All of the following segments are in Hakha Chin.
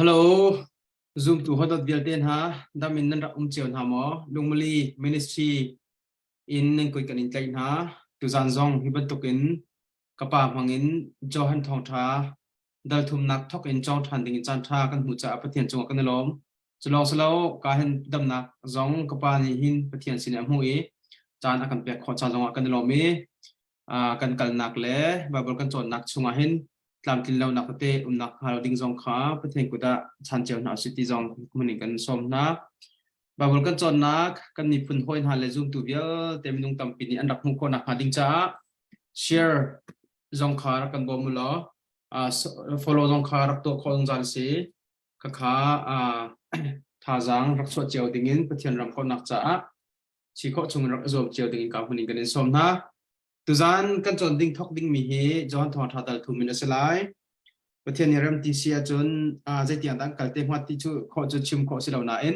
Hello, zumtu hodot vialte hna, dam in nan rak um cio hna maw? Lungmali Ministry in nan kut kan in tlaih hna. Tuzan zong hi bantukin ka pa hmangin Johan Thawngṭha dal thumnak thok in cawng ṭhan ding in caan ṭha kan hmuh caah Pathian cungah kan i lawm. Cu lawng si lo, ka hin damnak zong ka pa nih hin Pathian sin a hmuh i caan a kan pek khawh ca zongah kan i lawm i kan kalnak le Bible kan cawnnak chungah hin tlamtlin lonak tete umnak hnga lo ding zong kha Pathian kut ah chan cio hna usih ti zong hmun in kan sawm hna. Bible kan cawnnak kan miphun hawi hna le zumtu vialte minung tampi nih an rak hmuh khawh nakhnga ding caah share zong kha rak kan bawm u law follow zong kha rak tuah khawh zungzal si. Khakha thazaang rak chuah cio dingin Pathian ram khawhnak caah si khawh chung in rak i zuam cio ding in ka hmun in kan in sawm hna. Tuzan kan cawn ding thok dingmi hi John Thawngṭha dal thum in a si lai. Pathian nih rem ti si ahcun zeitiang dah kal te hnga ti cu khawh cu chim khawh si lo nain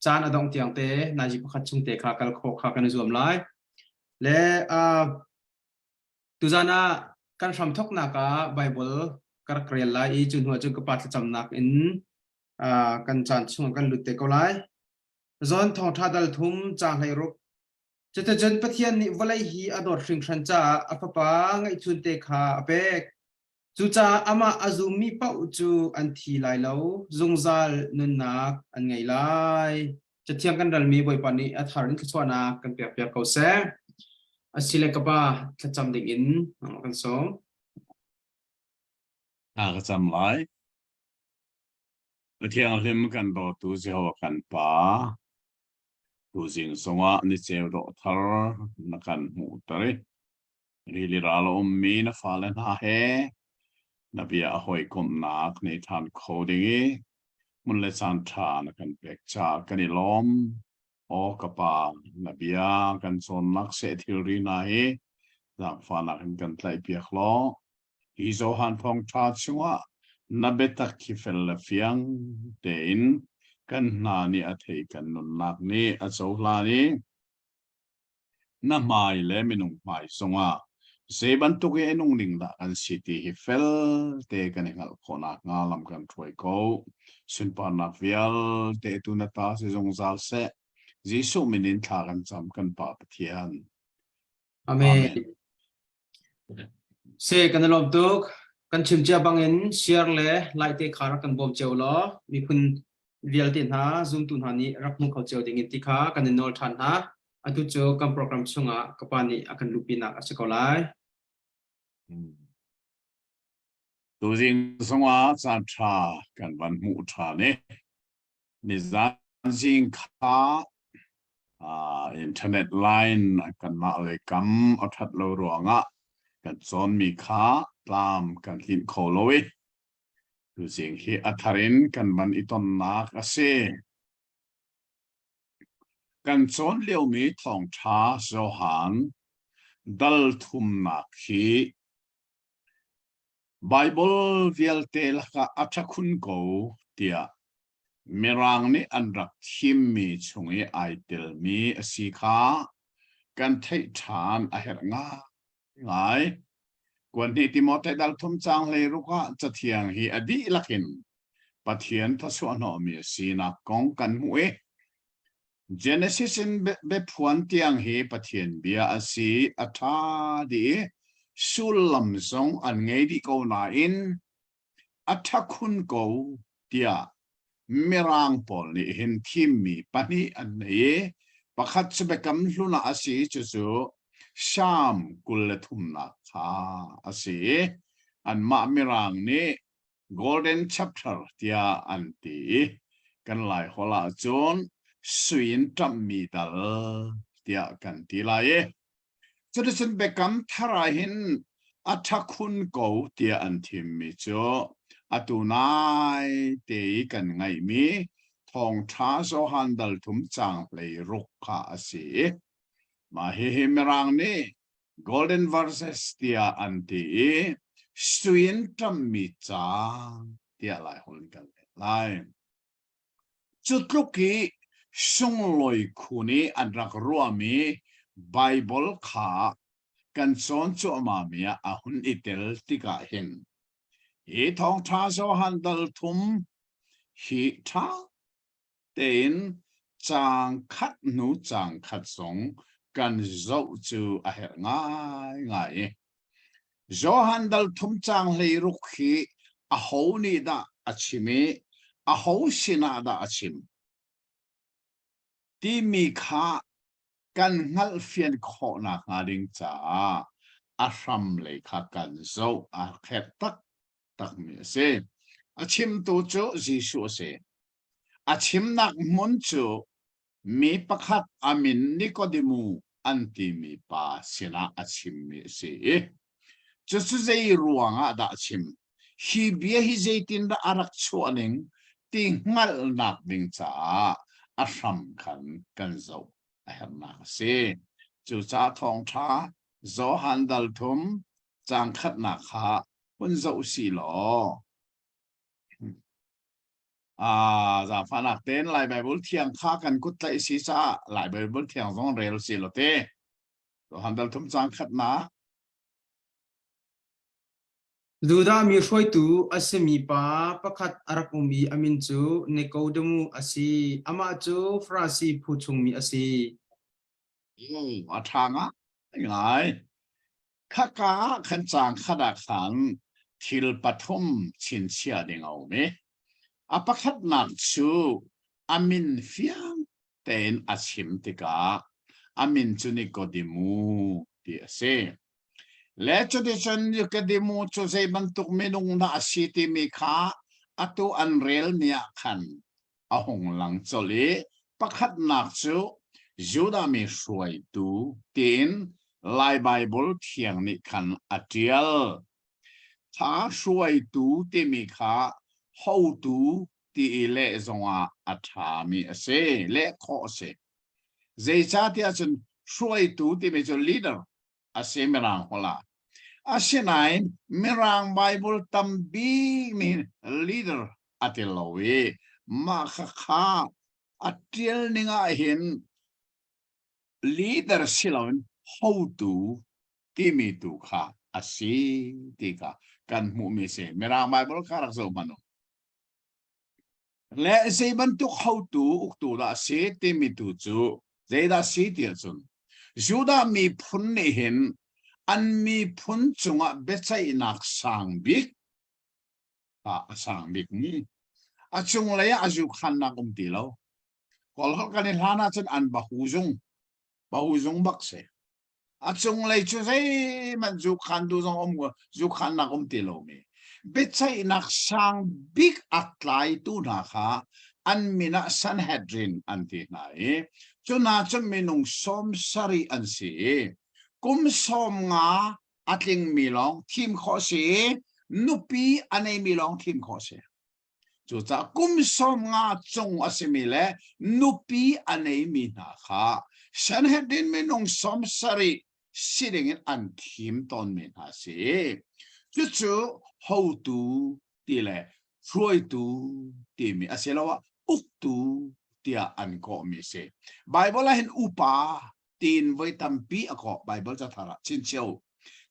caan a dongh tiang te nazi pakhat chung te kha kal khawh kha kan i zuam lai. Le tuzan ah kan hram thoknak ah Bible ka rak rel lai i cu hnu ah cun ka pa thlacamnak in kan caan chung ah kan lut te ko lai. John thawngṭha dal thum caang 16 Cuticun Pathian nih vawlei hi a dawt hringhran caah a Fapa ngeihchunte kha a pek. Cucaah amah a zummi paoh cu an thi lai lo, zungzal nunnak an ngei lai. Cathiang kan ralmi Bawipa nih a thar in thluachuahnak kan pekpiak ko seh. Asile ka pa, thlacam dingin nangmah kan sawm. Thla ka cam lai. A thianghlim kan dawtu Jehovah kan Pa, tuzing zongah ni ceu dawh thar na kan hmuhter i rili ral a ummi na fale hna he na bia a hawikomhnak nei ṭhan kho ding i hmun le caan ṭha na kan pek caah kan i lawm. Aw ka Pa, na bia kan cawnnak seh thilri hna hi zaangfahnak in kan tlaihpiak law Hi Johan thawngṭha chungah na biatak hi fel le fiang tein kan hna nih a theih kan nunnak nih a cohlan i na hmai le minung hmai zongah zei bantuk i a nung ning dah kan si ti hi fel te kan i hngalh khawh nakhnga lam kan hruai ko. Sunparnak vialte tu na ta si zungzal seh. Jesuh min in thla kan cam kan Pa Pathian. Amen. Se kan i lawm tuk. Kan chim cia bangin share le like te kha rak kan bawm cio law miphun vialte hna zumtu hna nih rak hmu kho cio ding in ti kha kan in nawl ṭhan hna. Atu cu kan program chungah ka pa nih a kan luhpinak a si ko lai. Tuzing zongah caan ṭha kan van hmuh ṭhan i Nizan zing kha internet line kanmah lei kam a ṭhat lo ruangah kan cawnmi kha tlam kan tlinh kho lo i tuzing hi a thar in kan van i tonnak a si. Kan cawn liomi thawngṭha Johan dal thumnak hi Baibal vialte lakah a ṭha khun ko tiah Mirang nih an rak thimmi chung i ai telmi a si kha kan theih ṭhan a herh ngaingai. Kuanhnih Timote dal thum caang 16 ah Cathiang hi a dihlak in Pathian thawchuah hnawhmi a sinak kong kan hmuh i Genesis in biaphuan tiang hi Pathian bia a si, a ṭha dih i sullam zong an ngei dih ko nain a ṭha khun ko tiah Mirang pawl nih hin thimmi pahnih an nei i pakhat cu Biakam Hlun ah a si i cucu Salm 23nak kha a si i anmah Mirang nih Golden Chapter tiah an ti i kan Laiholh ahcun sui in ṭamhmi dal tiah kan ti lai i cuticun Biakam Thar ah hin a ṭha khun ko tiah an thimmi cu atu nai te i kan ngaihmi Thawngṭha Johan dal thum caang 16 kha a si i mah hihi Mirang nih Golden Verses tiah an ti i sui in ṭamhmi ca tiah Laiholh in kan leh lai. Cu tluk i sunglawi khun i an rak ruahmi Baibal kha kan cawn cuahmahmi ah a hun i tel tikah hin hi thawngṭha Johan dal thum. hi ṭha tein caang khat hnu caang khat zong kan zoh cu a herh ngaingai. Johan dal thum caang 16 hi aho nih dah a chim i aho sinah dah a chim timi kha kan hngalhfian khawh nakhnga ding caah a hram lei kha kan zoh a herh taktakmi a si. A chimtu cu Jesuh a si. A chimnak hmun cu mi pakhat a min Nikodemu an timi pa sinah a chimmi a si i cucu zei ruangah dah a chim? Hi bia hi zeitindah a rak chuah ning ti hngalhnak ding caah a hram khan kan zoh a herhnak a si. Cucaah thawngṭha Johan dal thum caang khatnak kha hun zoh si law Ah, zaangfahnak tein Lai Baibal thiang kha kan kut tlaih si caah Lai Baibal thiang zong rel si lo te. Johan dal thum caang khatnak. Judah mi hruaitu a simi pa pakhat a rak um i a min cu Nikodemu a si. Amah cu Farasi phu chungmi a si. A ṭha ngai. Khaka ah khan caang khat ah khan thil pathum chinchiah ding a um i a pakhatnak cu a min fiang tein a chim tikah a min cu Nikodemu ti a si. Le cuticun Nikodemu cu zei bantuk minung dah a si timi kha atu an relmi ah khan a hung lang colh i pakhatnak cu Judah mi hruaitu tiin Lai Baibal thiang nih khan a ṭial. Kha hruaitu timi kha hotu ti i leh zongah a ṭhami a si, leh khawh a si. Zeicahtiah cun hruaitu timi cu leader a si Mirang holh ah. Asinain Mirang Bible tambik nih leader a ti lo i mah khakha a ṭial ning ah hin leader si loin hotu timi tu kha a si ti kha kan hmuhmi si. Mirang Bible kha rak zoh hmanh u. Le zei bantuk hotu uktu dah a si timi tu cu zeidah a si ti ahcun Judah miphun nih hin an miphun cungah biaceihnak sang bik a sang bik mi a cunglei ah a zukhannak um ti lo. Kawlholh kan i hlan ahcun an bahu zung bahu zung bak si. A cunglei cu zeihmanh zukhan tu zong um zukhannak um ti lomi biaceihnak sang bik a tlaitu hna kha an min ah Sanhedrin an ti hna i cu hna cu minung 70 an si i kum 50 a tlingmi lawng thim khawh si i nupi a neimi lawng thim khawh si. Cucaah kum 50 cung a simi le nupi a neimi hna kha Sanhedrin minung 70 si dingin an thim tawnmi hna a si. Cucu hotu ti le hruaitu timi asiloah uktu tiah an kawhmi a si. Baibal ah hin upa tiin voi tampi a kawh Baibal cathar ah chinchio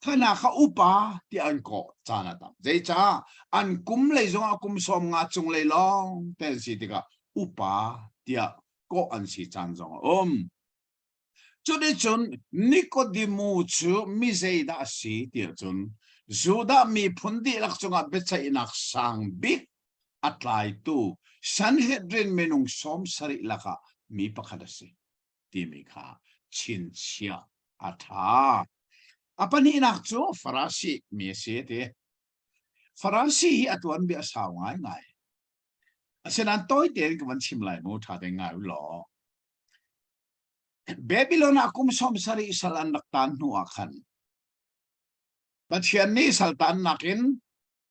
thana kha upa ti an kawh caan a tam zeicah an kum lei zongah kum 50 cung lei lawng te an si tikah upa tiah kawh an si caan zong a um cuticun Nikodemu cu mi zeidah a si tiah cun Judah miphun dihlak cungah biaceihnak sang bik a tlaitu Sanhedrin minung 70 lakah mi pakhat a si timi kha chinchiah a ṭha. A pahnihnak cu Farasi mi a si ti. Farasi hi a tuanbia a sau ngaingai. Asinain tawi tein ka van chim lai mu ṭha tein ngai u law. Babylon ah kum 70 sal an rak tan hnu ah khan Pathian nih saltannak in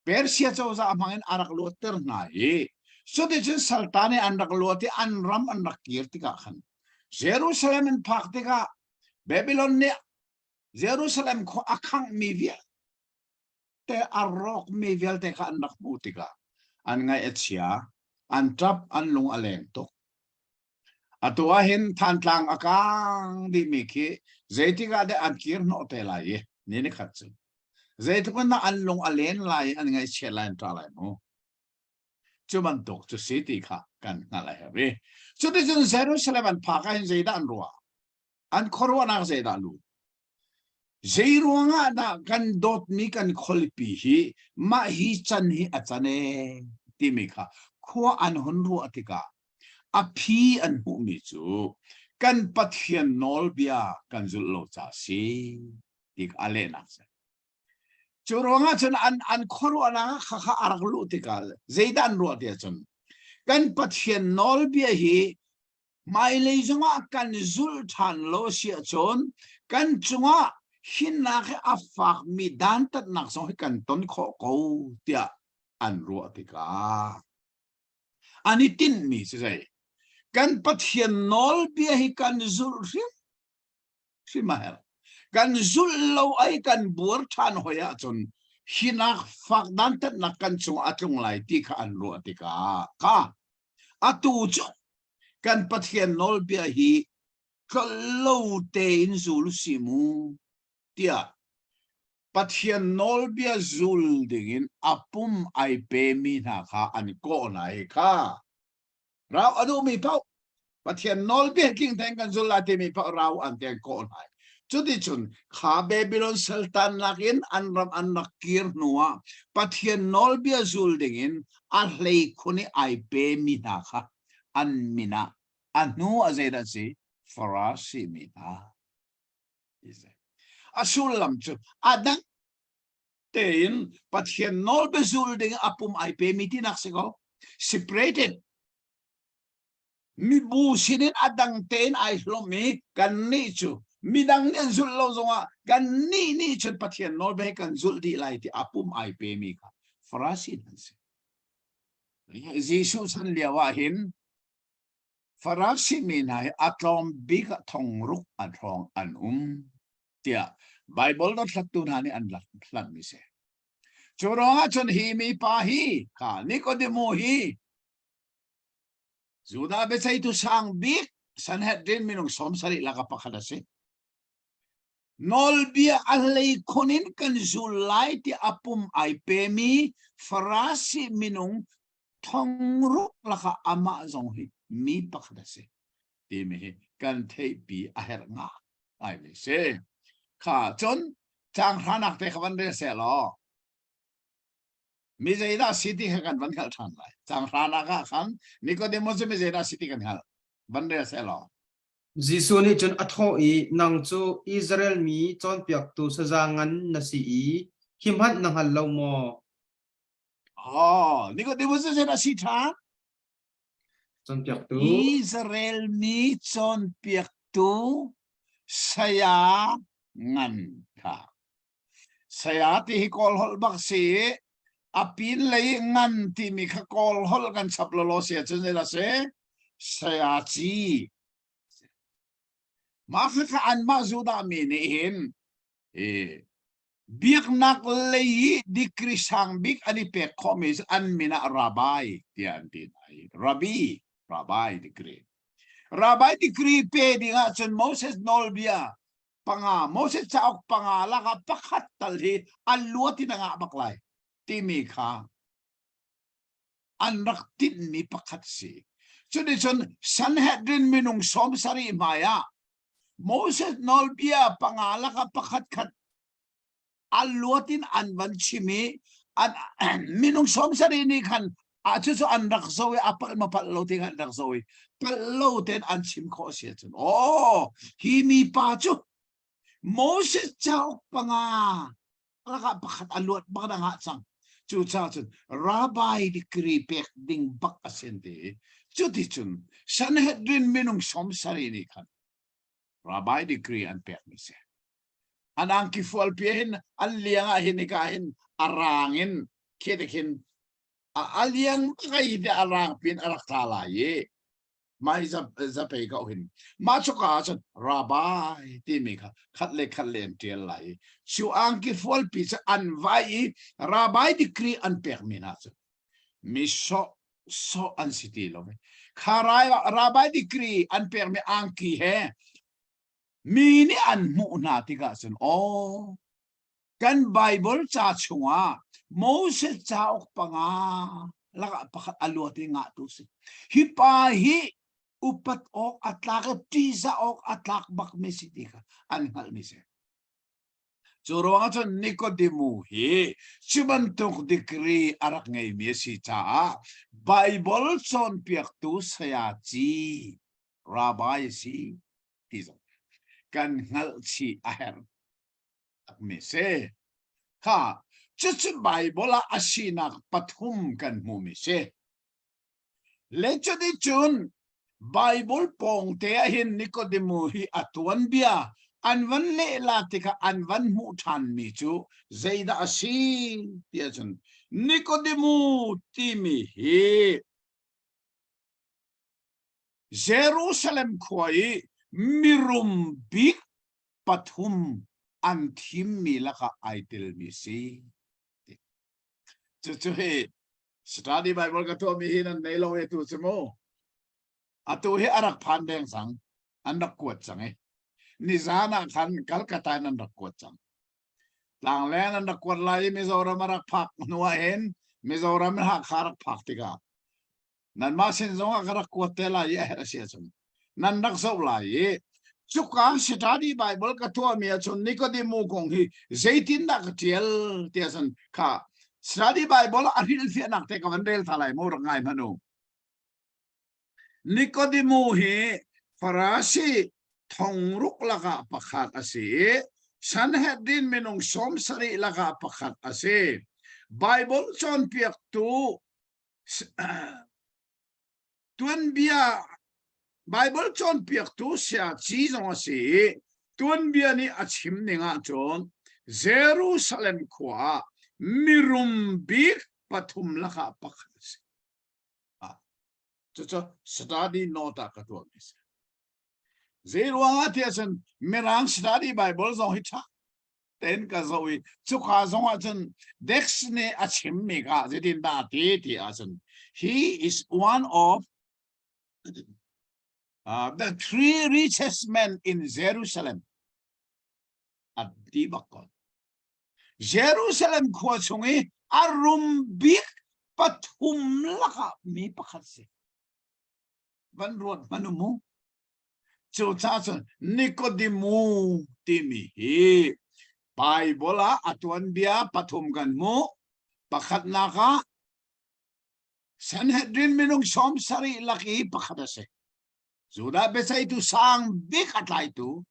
Persia cozah hmang in a rak luatter hna i cuticun saltan i an rak luat i an ram an rak kir tikah khan Jerusalem an phak tikah Babylon nih Jerusalem khua a khanghmi vialte a rawkmi vialte kha an rak hmuh tikah an ngaih a chia an ṭap an lung a leng tuk Atu ah hin Thantlang a kaang dihmi khi zeitik ah deh an kir hnawh te lai i ni ni khat cu. Zeitluk in dah an lung a len lai i an ngaihchiat lai an ṭah lai mu. Cu bantuk cu si ti kha kan hngalh a herh i cuticun Jerusalem an phak ah hin zeidah an ruah? An khuaruahnak zeidah lut? Zei ruangah dah kan dawtmi kan khualipi hi mah hi can hi a can ee timi kha khua an hun ruah tikah a phi an hmuhmi cu kan Pathian nawlbia kan zulh lo ca si ti a lehnak si. Cu ruangah cun an an khuaruahnak ah khakha a rak luh tikah zeidah an ruah tiah cun kan Pathian nawlbia hi hmailei zongah kan zulh ṭhan lo a si ahcun kan cungah hinnak hi a fakmi dantatnak zong hi kan ton khawh ko tiah an ruah tikah an i tinhmi cu zei kan Pathian nawlbia hi kan zulh hrim hrim a herh. Kan zulh lo ai kan buar ṭhan hoi ahcun hinak fak dantatnak kan cungah a tlung lai ti kha an ruah tikah kha atu cu kan Pathian nawlbia hi tlolh lo tein zul si mu tiah Pathian nawlbia zul dingin a pum ai pemi hna kha an kawh hna i kha Rau a duhmi paoh Pathian nawlbia tling tein kan zul lai timi paoh rau an te an kawh hna. Cuticun kha Babylon saltannak in an ram an rak kir hnuah Pathian nawlbia zul dingin a hlei khun i ai pemi hna kha an min ah a hnu a zeidah si Farasi mi hna. A sullam cu a dang tein Pathian nawlbia zul ding a pum ai pemi tinak si ko. Separated. Mibu sinin a dang tein ai hlawm i kannih cu midang nih an zulh lo zongah kannih nih cun Pathian nawlbia hi kan zulh dih lai ti a pum ai pemi kha Farasi an si. Jesuh chan lio ah hin Farasi mi hna hi a tlawm bik ah thong ruk an hrawng an um. tiah Baibal dothlattu hna nih an hlatmi si. Cu ruangah cun hi mi pa hi kha Nikodemo hi Judah biaceihtu sang bik Sanhedrin minung 70 lakah pakhat a si. Nawlbia a hlei khun in kan zul lai ti a pum ai pemi Farasi minung thongruk lakah amah zong hi mi pakhat a si. Timi hi kan theihpi a herh nga. Ai mi si. Kha cun caang hranak te kha van rel seh law mi zeidah si ti kha kan van hngalh ṭhan lai. Caang hranak ah khan Nicodemus cu mi zeidah si ti kan hngalh. Van rel seh law. Jesuh nih cun a thawh i, Nang cu Israel mi cawnpiaktu saza ngan na si i hi hmanh na hngal lo maw? Oh, Nicodemus cu zeidah si ṭhan? Cawnpiaktu. Israel mi cawnpiaktu saya ngan kha. Saya ti hi Kawl holh bak si i a pin lei ngan timi kha Kawl holh kan chap lawlaw si ahcun zeidah si? Saya ci. Mah kha anmah Judah mi nih hin i biaknak lei i degree sang bik an i pek khawhmi cu an min ah rabbi tiah an ti hna i rabbi rabbi degree rabbi degree pe ding ahcun Moses nawlbia panga Moses cauk panga lakah pakhat tal hi an luat in a ngah bak lai timi kha an rak tinhmi pakhat si cuticun Sanhedrin minung 70 hmai ah Moses nawlbia panga lakah pakhat khat a luat in an van chim i an minung 70 nih khan a cucu an rak zo i a palh ma palh lo ti khan an rak zo i palh lo tein an chim khawh si ahcun oh hi mi pa cu Moses cauk panga lakah pakhat a luat bak dang ah cang cucaah cun rabbi degree pek ding bak a sin ti cuticun Sanhedrin minung 70 nih khan rabbi degree an pek mi si an angki fual pi hin an liang ah hin hika hin a rang in khi te khin a liang kai te a rang pin a rak tla lai i mai zapei ko hin mah cuka ah cun rabbi timi kha khat le khat le an ṭial lai i cu angki fualpi cu an vai i rabbi degree an pekmi hna cu mi sawh sawh an si ti lo kha rabbi degree an pekmi angki he mi nih an hmuh hna tikah cun aw kan Bible ca chungah Moses cauk panga. lakah pakhat a luat i ngahtu si. Hi pa hi upat awk a tlak i ṭihzah awk a tlak bakmi si ti kha an hngalhmi si. Cu ruangah cun Nikodemu hi cu bantuk degree a rak ngeimi a si caah Baibal cawnpiaktu sayaci rabbi a si ti zong kan hngalh chih a herh takmi si. Kha cucu Baibal ah a sinak pathum kan hmuhmi si. Le cuticun Baibal pawngte ah hin Nikodemu hi a tuanbia an van lehla tikah an van hmuh ṭhanmi cu zeidah a si ti ahcun Nikodemu timi hi Jerusalem khua i mirum bik pathum an thimmi lakah ai telmi si. Cucu hi Study Bible ka tuahmi hi nan nei lo e tu cu mu. Atu hi a rak phan deng cang. An rak kuat cang i. Nizan ah khan Calcutta in an rak kuat cang. Tlanglen an rak kuat lai i Mizoram a rak phak hnu ah hin Mizoram in Hakha rak phak tikah nanmah sin zong ah ka rak kuat te lai i a herh a si ahcun nan rak zoh lai i cuka study Bible ka tuahmi ahcun Nikodemu kong hi zeitindah ka tial ti ahcun kha study Bible a hrilhfiahnak te ka van rel tha lai mu rak ngai hmanh u. Nikodemu hi Farasi thongruk lakah pakhat a si i Sanhedrin minung 70 lakah pakhat a si. Bible cawnpiaktu Tuanbia Baibal cawnpiaktu sayaci zong a si i tuanbia nih a chim ning ahcun Jerusalem khua ah mirum bik pathum lakah pakhat a si. Ah, cucu study note ah ka tuahmi a si. Zei ruangah tiah cun Mirang study Bible zong hi ṭha tein ka zoh i cuka zong ah cun Dex nih a chimmi kha zeitindah a ti ti ahcun he is one of the three richest men in Jerusalem a ti bak ko Jerusalem khua chung i a rum bik pathum lakah mi pakhat si van ruat hmanh mu Cucaah cun Nikodemu timi hi Baibal ah a tuanbia pathum kan hmuh. Pakhatnak ah Sanhedrin minung 70 lak i pakhat a si. Judah biaceihtu sang bik a tlaitu.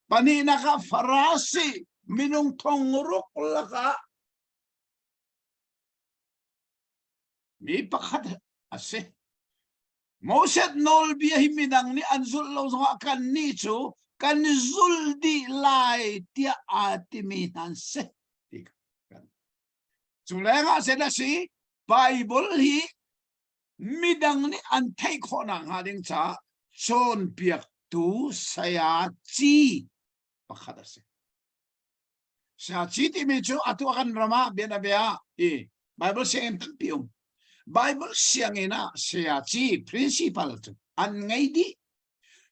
Pahnihnak ah Farasi minung thong ruk lakah mi pakhat a si. Moses nawlbia hi midang nih an zulh lo zongah kannih cu kan zul dih lai tiah aa timi hna an si. Ti kan. Cu lengah sen a si, Bible hi midang nih an theih khawh nakhnga ding caah cawnpiaktu saya ci pakhat a si. Saci timi cu atu kan ram ah bianabia i Bible sianginn tampi um. Bible sianginn ah sayaci principal cu an ngei dih.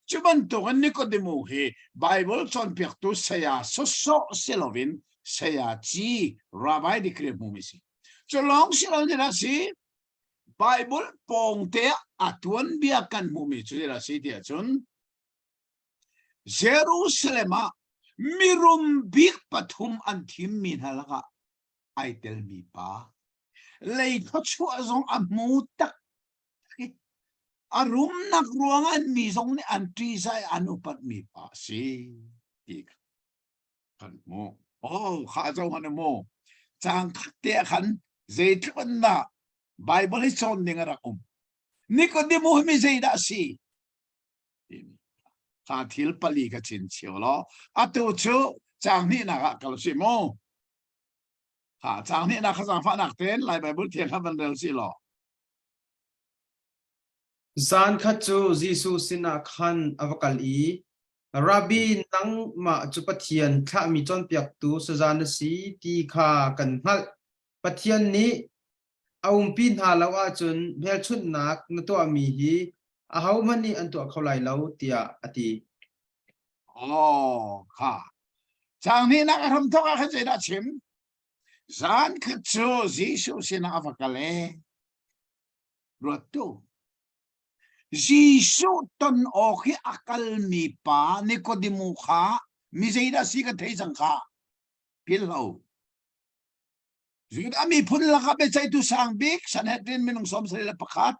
Cu bantukin Nikodemu hi Bible cawnpiaktu saya sawsawh si loin sayaci rabbi degree hmumi si. Cu lawng si lo nih si Bible pawngte ah a tuanbia kan hmuhmi cu zeidah si tiah cun Jerusalem ah mirum bik pathum an thimmi hna lakah ai telmi pa lei thluachuah zong a hmu tak i a rumnak ruangah mi zong nih an ṭihzah i an upatmi pa a si ti kan hmuh. Oh, kha zo han mu. Cang khat te ah khan zeitluk in dah Bible hi cawn ding a rak um. Nikodemu hi mi zeidah a si? Kha thil pali ka chin chio law atu cu caang hnihnak ah kal si mu. Ha caang hnihnak kha zaangfahnak tein Lai Bible thiang kha van rel si law. Zan khat cu Jesuh sinah khan a va kal i, Rabbi, nangmah cu Pathian thlahmi cawnpiaktu saza na si ti kha kan hngalh. Pathian nih A umpi hna lo ahcun hmelchunhnak na tuahmi hi ahohmanh nih an tuah kho lai lo, tiah a ti. Oh, kha. Caang hnihnak a hramthawk ah khan zeidah a chim? Zan khat cu Jesuh sinah a va kal e. Ruat tu. Jesuh ton awk hi a kalmi pa Nikodemu kha mi zeidah si kan thei cang kha. Philhlo. Judah miphun lakah biaceihtu sang bik Sanhedrin minung 71.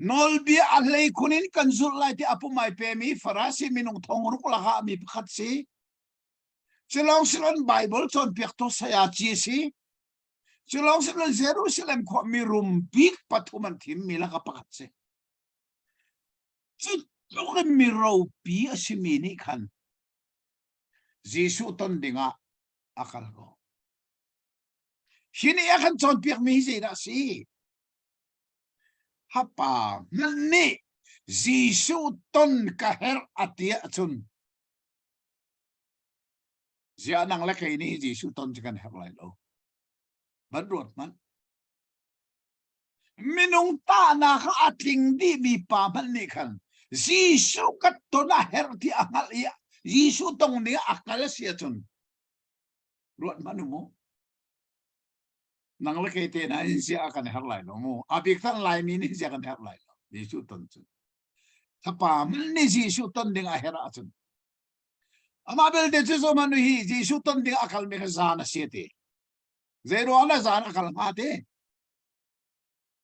Nawlbia a hleikhun in kan zulh lai ti a pum ai pemi Farasi minung thong ruk lakah mi pakhat si. Culong silon Bible cawnpiaktu saya ci si. Culong silon Jerusalem khua mi rum bik pathum an thim mi lakah pakhat si. Cu tluk in mi ropi a simi nih khan Jesuh ton dingah a kal ko. Hi nih a kan cawnpiakmi hi zeidah a si? Hapa hmanh nih Jesuh ton ka herh a ti ahcun ziah nang le kei nih Jesuh ton cu kan herh lai lo. Van ruat hmanh. Minung tahnak ah a tling dihmi pa hmanh nih khan Jesuh ka ton a herh ti a hngalh i Jesuh tong ding ah a kal a si ahcun ruat hmanh u mu. Nang le kei te hna in zia kan herh lai lo mu. A bik tan Laimi nih zia kan herh lai lo. Jesuh ton cun. Thapa hmanh nih Jesuh ton ding a herh ahcun. Amah belte cu zohmanh hi Jesuh ton ding a kalmi kha zan a si ti. Zei ruang dah zan a kal hnga ti?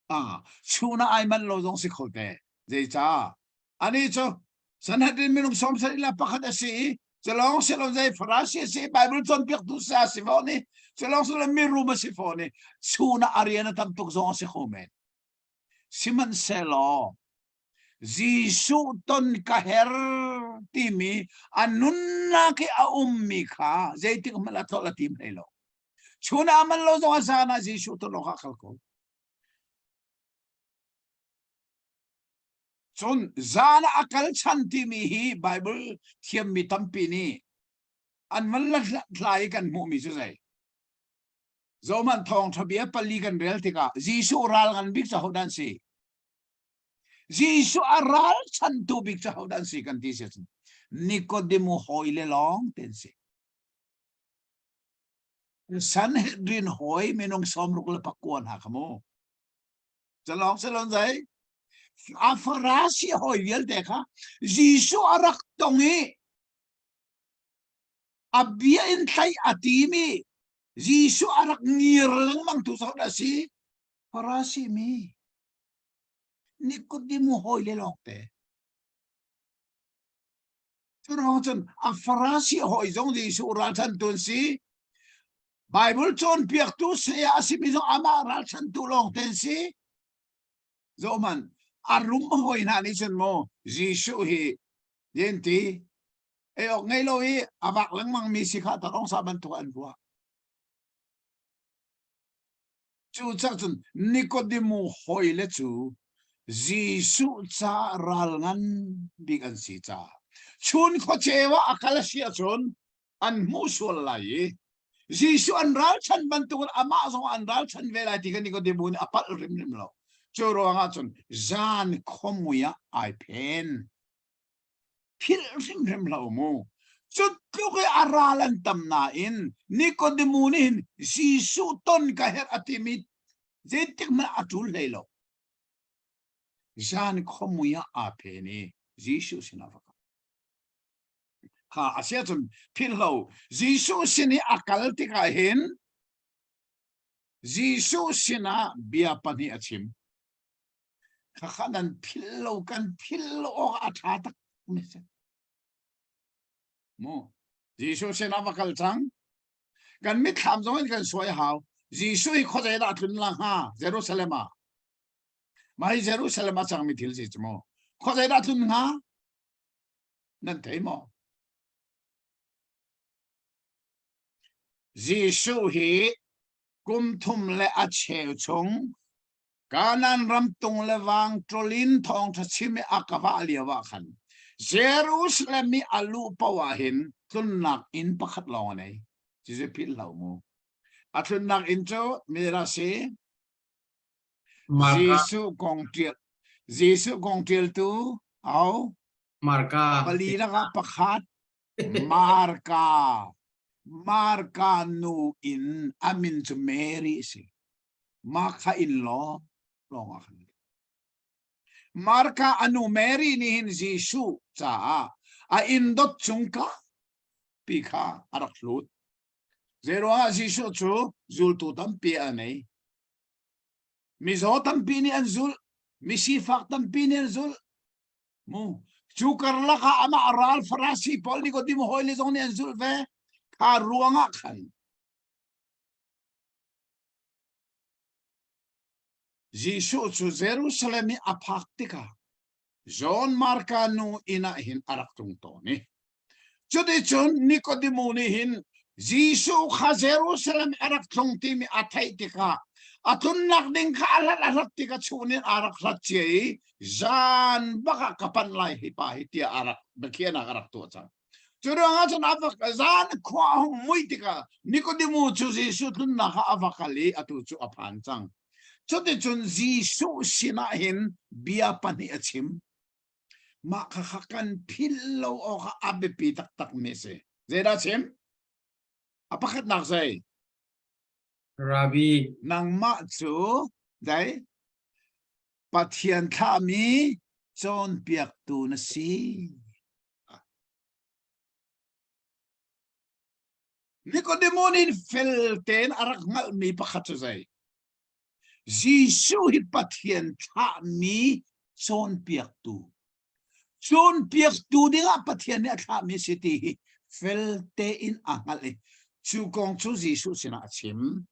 Ah, chun ah ai manh lo zong si kho te. Zeicah? Ani cu Sanhedrin minung 71 a si i culong si lo zei Farasi a si Bible cawnpiaktu sa a si fawn i culong si lo mirum a si fawn i chun ah a rian a tam tuk zong a si kho men. Sihmanhsehlaw Jesuh ton ka her timi a nunnak i a ummi kha zeitik hmanh a tlolh a tim hlei lo. Chun ah man lo zong a zan ah Jesuh ton awk ah kal ko. Cun zan ah a kal chan timi hi Bible thiammi tampi nih an van la hlai i kan hmuhmi cu zei? Zohman thawngṭha bia pali kan rel tikah Jesuh ral ngan bik cu hodah an si? Jesuh a ralchantu bik cu hodah an si kan ti si ahcun Nikodemu hawi le lawng te an si. Sanhedrin hawi minung 69 hna kha mu. Calong salon zai a Farasi hawi vialte kha Jesuh a rak tong i a bia in thlai a timi Jesuh a rak ngir lengmang tu zawn a si Farasi mi Nikodemu hawi le lawng te Curuang cun a Farasi hawi zong Jesuh ralchantu an si. Bible cawnpiaktu saya a simi zong amah ralchantu lawng te an si. Zohman, a rum hawi hna nih cun maw Jesuh hi yen ti ei awk ngei lo i a vak lengmang mi si kha tarong sa bantuk an ruah. Cucaah cun Nikodemu hawile cu Jesuh ca ral ngan bik an si caah chun khuaceu ah a kal a si ahcun an hmuh sual lai i Jesuh an ralchan bantukin amah zong an ralchan ve lai ti kha Nikodemu nih a palh hrimhrim lo. Cu ruangah cun zan khuamui ah ai phen. philh hrimhrim hlah u mu. Cu tluk i a ral an tam nain Nikodemu nih hin Jesuh ton ka herh a timi zeitik hmanh a ṭul hlei lo. Zan khuamui ah aa phen i Jesuh sinah va kal. Kha a si ahcun philh lo Jesuh sin i a kal tikah hin Jesuh sinah bia pahnih a chim. Khakha nan philh lo kan philh lo awk a ṭha tak mi si. Mu Jesuh sinah va kal cang. Kan mitthlam zong in kan suai hau. Jesuh hi khuazei dah tlun la hnga Jerusalem ah. Mah hi Jerusalem ah cangmi thil si cu mu. Khuazei dah tlun hnga? Nan thei maw? Jesuh hi kum thum le a cheu chung Kanaan ram tung le vang ṭol in thawngṭha chim i a ka vah lio ah khan Jerusalem i a luh paoh ah hin tlunnak inn pakhat lawng a nei. Cucu philh hlah mu. A tlunnak inn cu mi dah si? Jesuh kong ṭial Jesuh kong ṭialtu au Marka pali lakah pakhat Marka Marka nu in a min cu Mary a si. Mah kha inn law. Lawng ah khan. Marka anu Mary nih hin Jesuh caah a inn dot cung ka pi kha a rak hlut. Zeiruangah Jesuh cu zultu tampi a nei. Mizaw tampi nih an zulh, misifak tampi nih an zulh. Mu cu karlak ah amah ral Farasi pawl Nikodem hawi le zong nih an zulh ve. Kha ruangah khan Jesuh cu Jerusalem i a phak tikah John Marka nu inn ah hin a rak tlung tawn i cuticun Nikodemu nih hin Jesuh kha Jerusalem a rak tlung timi a theih tikah a tlunnak ding kha a hlat a hlat tikah chun in a rak hlat cia i zan bak ah ka panh lai hi pa hi tiah a rak biakhiahnak a rak tuah cang. Cu ruangah cun a va zan khua a hung mui tikah Nikodemu cu Jesuh tlunnak ah a va kal i atu cu a phan cang. Cuticun Jesuh sinah hin bia pahnih a chim. Mah khakha kan philh lo awk ah a biapi taktak mi a si. Zeidah a chim? A pakhatnak zei? Rabbi. Nangmah cu dai Pathian thlahmi cawnpiaktu na si. Nikodemo nih fel tein a rak hngalhmi pakhat cu zei? Jesuh hi Pathian thlahmi cawnpiaktu. Cawnpiaktu dingah Pathian nih a thlahmi a si ti hi fel tein a hngalh i cu kong cu Jesuh sinah a chim.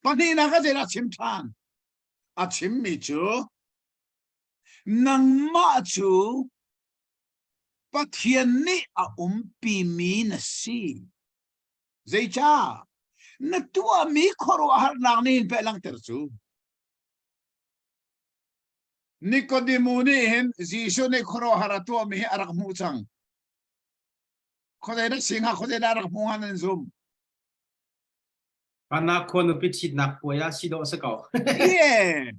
Pahnihnak ah zeidah a chim ṭhan? A chimmi cu nangmah cu Pathian nih a umpimi na si. Zeicah? Na tuahmi khuaruahharnak nih hin peh langhter cu. Nikodemu nih hin Jesuh nih khuaruahhar a tuahmi hi a rak hmuh cang. Khuazei dah si hnga, khuazei dah a rak hmuh hnga nan zum? Kana khua nupi ṭhitnak puai ah si dawh a si ko. Yeah.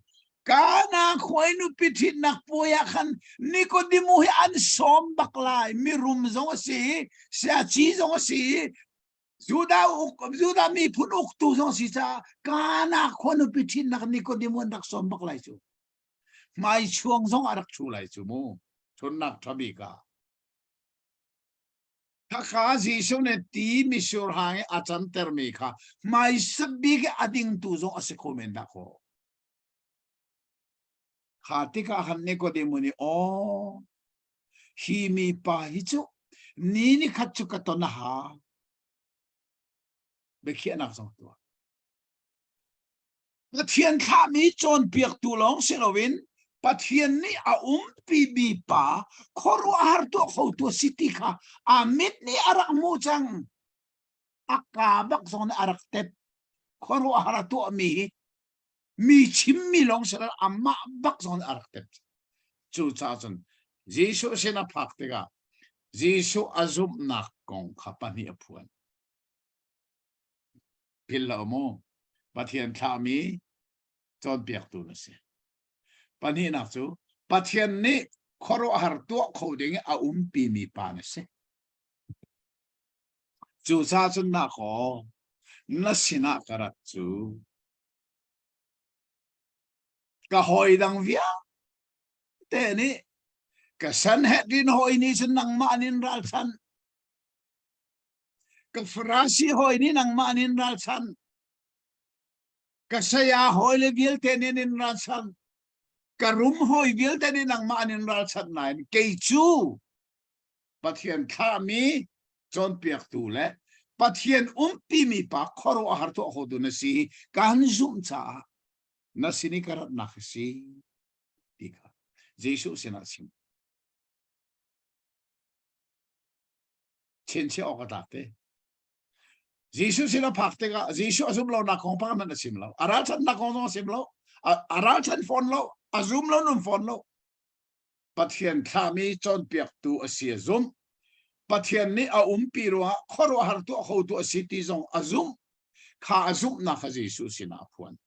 Kana khua nupi ṭhitnak puai ah khan Nikodemu hi an sawm bak lai. Mirum zong a si, siaci zong a si, Judah uk Judah miphun uktu zong si caah Kana khua nupi ṭhitnak Nikodemu an rak sawm bak lai cu. Hmaichuang zong a rak ṭhu lai cu mu. Ṭhunnak ṭha bik ah. Khakha Jesuh nih ti mitsur hang i a cantermi kha hmaisa bik i a dingtu zong a si kho men dah kaw. Kha tikah khan Nikodemu nih, Aw, hi mipa hi cu ni ni khat cu ka ton a hau. Biakhiahnak zong tuah. Pathian thlahmi cawnpiaktu lawng si loin Pathian nih a umpimi pa khuaruahhar tuah khotu a si ti kha a mit nih a rak hmuh cang. A kaa bak zong nih a rak tep. Khuaruahhar a tuahmi hi mi chimmi lawng si lo amah bak zong nih a rak tep. Cucaah cun Jesuh sin a phak tikah Jesuh a zumhnak kong kha pahnih a phuan. Philh lo mu. Pathian thlahmi cawnpiaktu na si. Pahnihnak cu Pathian nih khuaruahhar tuah kho ding i a umpimi pa na si. Cucaah cun na kaw na sinah ka rat cu ka hawi dang vialte nih ka Sanhedrin hawi nih cun nangmah an in ralchanh. Ka Farasi hawi nih nangmah nin ralchanh. Ka saya hawi le vialte nih nin ralchanh. Ka rum hawi vialte nih nangmah nin ralchanh nain kei cu Pathian thlahmi cawnpiaktu le Pathian umpimi pa khuaruahhar tuah khotu na si kan zumh caah na sin i ka ratnak a si ti kha Jesuh sinah chim. Chinchiah awk a tlak te. Jesuh sin a phak tikah Jesuh a zum lonak kong pakhat hmanh a chim lo. A ralchanhnak kong zong a chim lo. A ralchanh fawn lo. A zum lo nun fawn lo. Pathian thlahmi cawnpiaktu a si a zumh. Pathian nih a umpi ruangah khuaruahhar tuah khotu a si ti zong a zumh. Kha a zumhnak kha Jesuh sinah a phuan.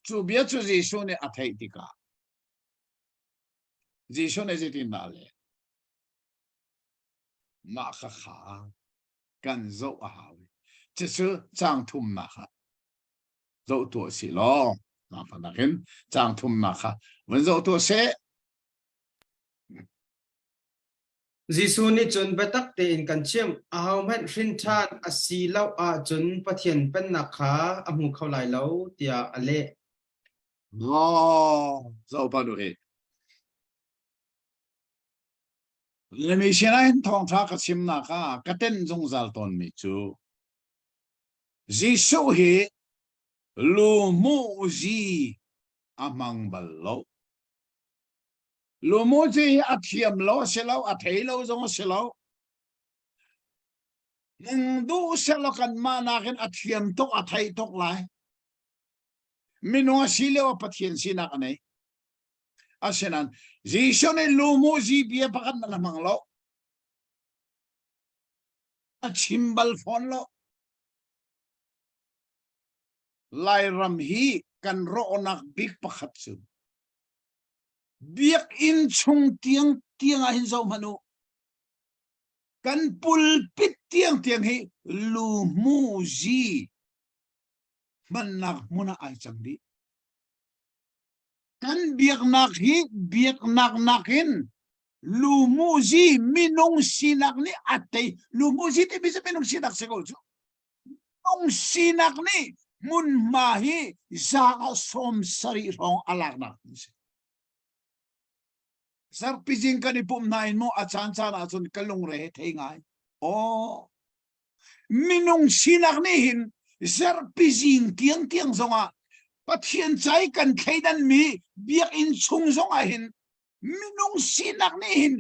Cu bia cu Jesuh nih a theih tikah Jesuh nih zeitindah a leh? Mah khakha kan zoh a hau. Cucu caang thumnak ah zoh tuah sih law. Zaangfahnak in caang thumnak kha vun zoh tuah seh. Jesuh nih cun biatak tein kan chimh, ahohmanh hrin ṭhan a si lo ahcun Pathian Pennak kha a hmu kho lai lo, tiah a leh. Oh, zoh pa nu hi. Lemi sinah hin thawngṭha ka chimnak ah ka tenh zungzal tawnmi cu Jesuh hi lumuzi a hmang bal lo. Lumuzi hi a thiam lo a si lo, a thei lo zong a si lo. Nung duh sehlaw kanmah nakin a thiam tuk, a thei tuk lai. Minung a si lio ah Pathian sinak a nei. Asinain Jesuh nih lumuzi bia pakhat hmanh a hmang lo. A chim bal fawn lo. Lairam hi kan rawhnak bik pakhat cu biakinn chung tiang tiang ah hin zoh hmanh u. Kan pulpit tiang tiang hi lumuzi hmannak hmun ah ai cang dih. Kan biaknak hi biaknak nakin lumuzi minung sinak nih a tei. Lumuzi timi cu minung sinak si ko cu. Minung sinak nih hmunhma hi za ah 70 hrawng a laknak a si. Zarhpi zing kan i pumh hna in mu a caan caan ahcun ka lungre he thei ngai. Aw minung sinak nih hin zarhpi zing tiang tiang zongah Pathian cai kan thleidan mi biakinn chung zongah hin minung sinak nih hin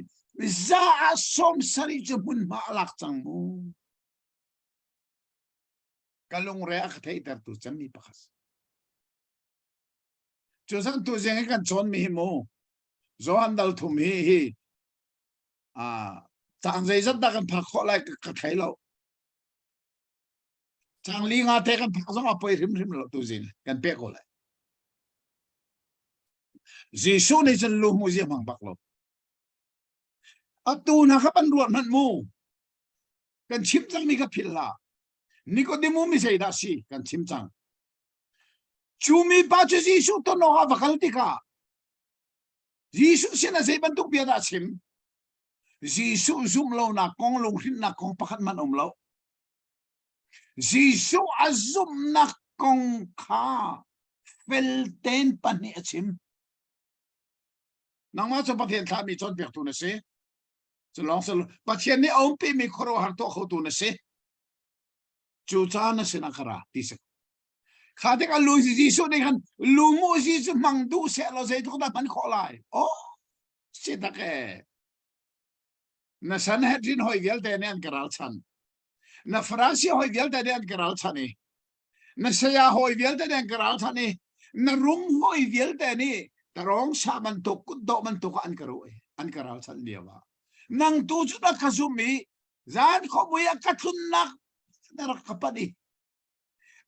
za ah 70 cu hmunhma a lak cang mu. Ka lungre a ka theihtertu cemmi pakhat. Cu zan tu zing i kan cawn mi hi mu Johan dal thum hi hi cang zeizat dah kan phak khawh lai ka thei lo. Cang li nga te kan phak zong a poi hrimhrim lo tu zing kan pek ko lai. Jesuh nih cun lu hmu zia hmang bak lo. Atu na kha pan ruat hmanh mu. Kan chim cang mi kha philh hlah. Nikodemu mi zeidah si kan chim cang. Cu mi pa cu Jesuh ton awk ah va kal tikah Jesuh sinah zei bantuk bia dah a chim? Jesuh zumh lonak kong lunghrinnak kong pakhat hmanh um lo. Jesuh a zumhnak kong kha felten pahnih a chim. Nangmah cu Pathian thlahmi cawnpiaktu na si. Cu lawng si Pathian nih a umpimi khuaruahhar tuah khotu na si. Cu caan na sinah ka ra ti si. Kha tikah lu Jesuh nih khan lu mu Jesuh hmang duh seh law zeitluk dah hman khawh lai. Oh, si tak e. Na Sanhedrin hoi vialte nih an ka ralchan. Na Farasi hoi vialte nih an ka ralchan i. Na saya hoi vialte nih an ka ralchan i. Na rum hoi vialte nih tarawng sa bantuk kutdawh bantuk ah an ka ruh i an ka ralchanh lio ah. Nang tu cu na ka zum i zan khuamui ah ka tlunnak na rak ka panh i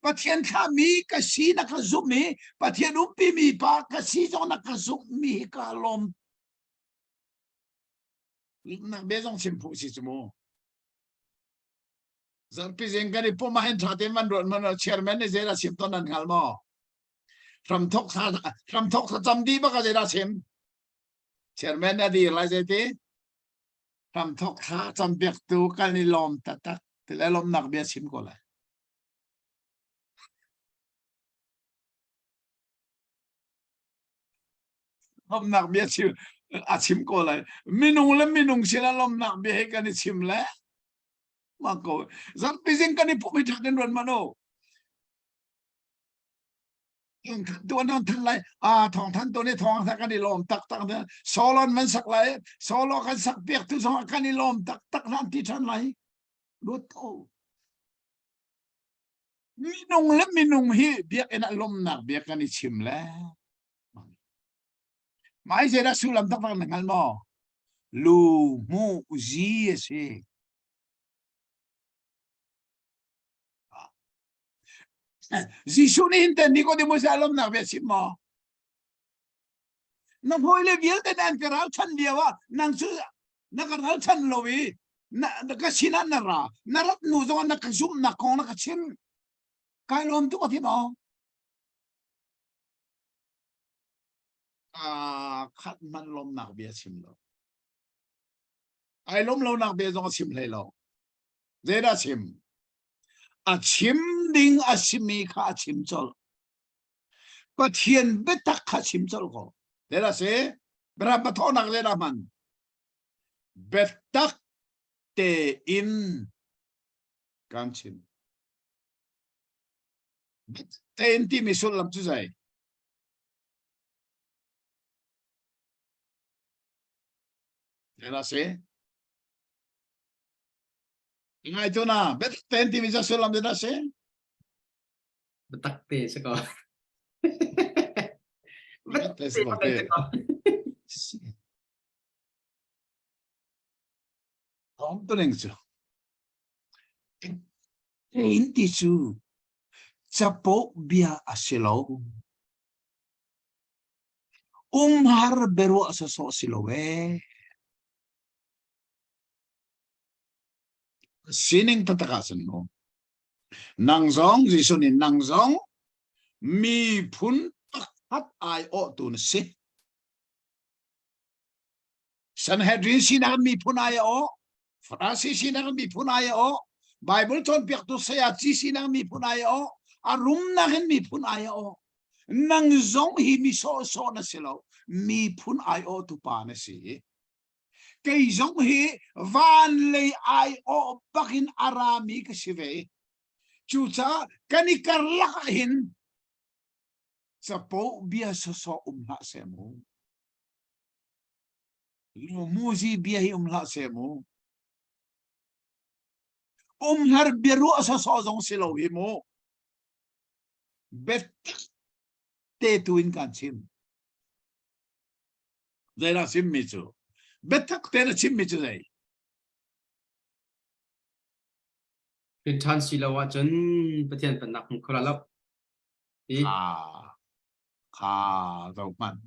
Pathian thlahmi ka si na ka zumh i Pathian umpimi pa ka si zong na ka zumhmi hi ka lawm. Nak bia zong chim phu si cu mu. Zarhpi zing kan i pum ah hin ṭha tein van ruat man chairman nih zeidah chim ton nan hngal maw? Hramthok hramthok thlacam dih bak ah zeidah chim? Chairman nih a dir lai zeiti? Hramthok thla cam piaktu kan i lawm taktak ti le lawmhnak bia chim ko lai. Lawmhnak bia chim a chim ko lai. Minung le minung sinah lawmhnak bia he kan i chim le ma ko. Zarhpi zing kan i pumh hi ṭhat in ruat man u. Tuan an than lai a thong than tu ni thong than kan i lawm tak tak solon man sak lai solo kan sak piak tu zong kan i lawm tak tak nan ti than lai lut ko minung le minung hi biakinn ah lawmnak bia kan i chim le mai zeidah sullam taktak na hngal maw lu mu zi a si Jesuh nih hin ten Nicodemus a lawmnak bia chim maw? Na hawile vialte nan ka ralchan lio ah nang cu na ka ralchan lo i na, ka sinah na ra na rat nu zong na ka zumhnak kong na ka chim kai lawm tuk a ti maw? Kaa khat hmanh lawmnak bia chim lo. Ai lawm lonak bia zong a chim hlei lo. Zeidah chim? A chim ding a simi kha a chim colh. Pathian biatak kha chim colh ko. Zeidah si? Biaram pathawhnak zeidah hman? Biatak tein kan chim. Tein timi sullam cu zei? Zeidah si? Ngai tu na, biatak tein timi cu sullam zeidah si? Biatak te si ko. Biatak te si ko te. Thawng tu ning cu. Tein ti cu capo bia a si lo. Umhar biaruah sawsawh si lo ee. Sining taktak ah cun mu. Nang zong Jesuh nih nang zong miphun pakhat aiawhtu na si. Sanhedrin sinak in miphun ai a awh, Farasi sinak in miphun ai a awh, Bible cawnpiaktu sayaci sinak in miphun ai a awh, a rumnak in miphun ai a awh. Nang zong hi mi sawhsawh na si lo, miphun ai awhtu pa na si. Kei zong hi van lei ai awh bakin a rami ka si ve. Cucaah kan i karlak ah hin capo bia sawsawh um hlah seh mu. Muzi bia hi um hlah seh mu. Umhar biaruah sawsawh zong si lo hi mu. Biatak te tu in kan chim. Zeidah chimmi cu? Biatak te na chimmi cu zei? Hrin ṭhan si lo ahcun Pathian pennak hmu kho la lo. Ti. Kha, kha zoh hmanh.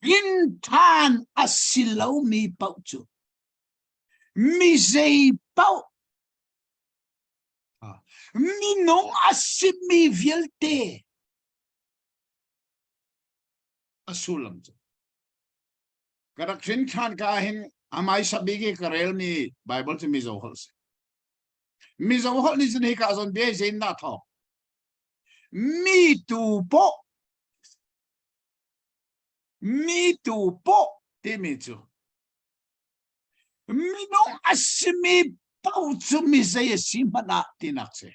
Hrin ṭhan a si lomi paoh cu mi zei paoh minung a simi vialte a sullam cu ka rak hrin ṭhan ka hin amai bik i ka relmi Bible cu Mizo holh si. Mizo holh nih cun hika zawn bia zein dah thawk? Mi tu poh Mi tu poh timi cu minung a simi paoh cu mi zei a si hmanh ah tinak si.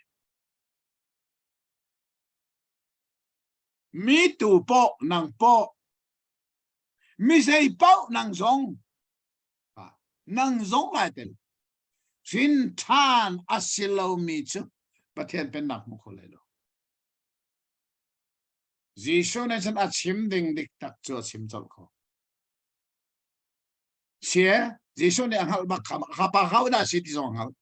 Mi tu poh nang poh mi zei paoh nang zong nang zong lai tel hrin ṭhan a si lomi cu Pathian pennak hmu kho lai lo. Jesuh nih cun a chim ding dik tak cu a chim colh ko. Sie, Jesuh nih a hngalh bak kha kha pa hau dah si ti zong a hngalh.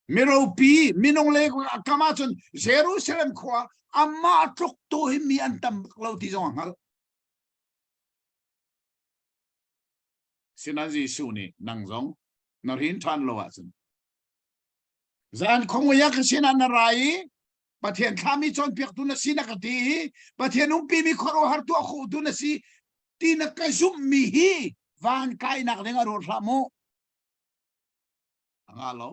Miropi minung le kam ahcun Jerusalem khua amah tluk tu hi mi an tam bak lo ti zong a hngalh. Sinan Jesuh nih nang zong na rin ṭhan lo ahcun zan khongoya ka sinah na ra i Pathian thlami cawnpiaktu na si na ka ti i Pathian umpimi khuaruahhar tuah khawhtu na si ti na ka zumhmi hi van kainak ding a ruat hlah mu. A nga lo.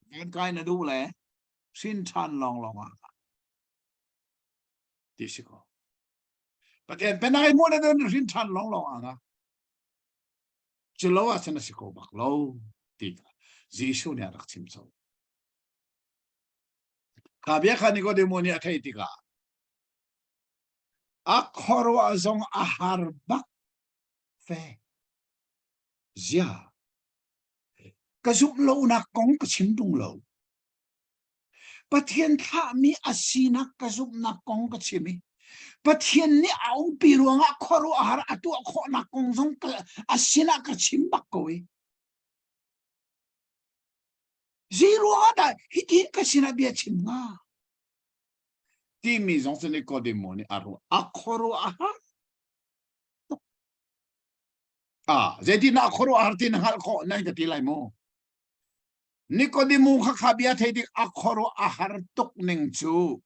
Van kai na duh le hrin ṭhan lawng lawng ah ti si ko. Pathian penai mu na dun hrin ṭhan lawng lawng ah nga. Culo ah cun a si ko bak lo ti kha Jesuh nih a rak chim cho. Kha bia kha Nikodemo nih a theih tikah a khuaruah zong a har bak fe. Zia ka zumh lonak kong ka chim tung lo. Pathian thlahmi a sinak ka zumhnak kong ka chim i Pathian nih a umpi ruangah khuaruahhar a tuah khawhnak kong zong a sinah ka chim bak ko i zei ruangah dah hitin ka sinah bia chim hnga timi zong cu Nikodemo nih a ruah a khuaruahhar ah zeitin a khuaruahhar ti na hngalh khawh nan ka ti lai maw Nikodemu kha kha bia thei tik a khuaruah a har tuk ning cu.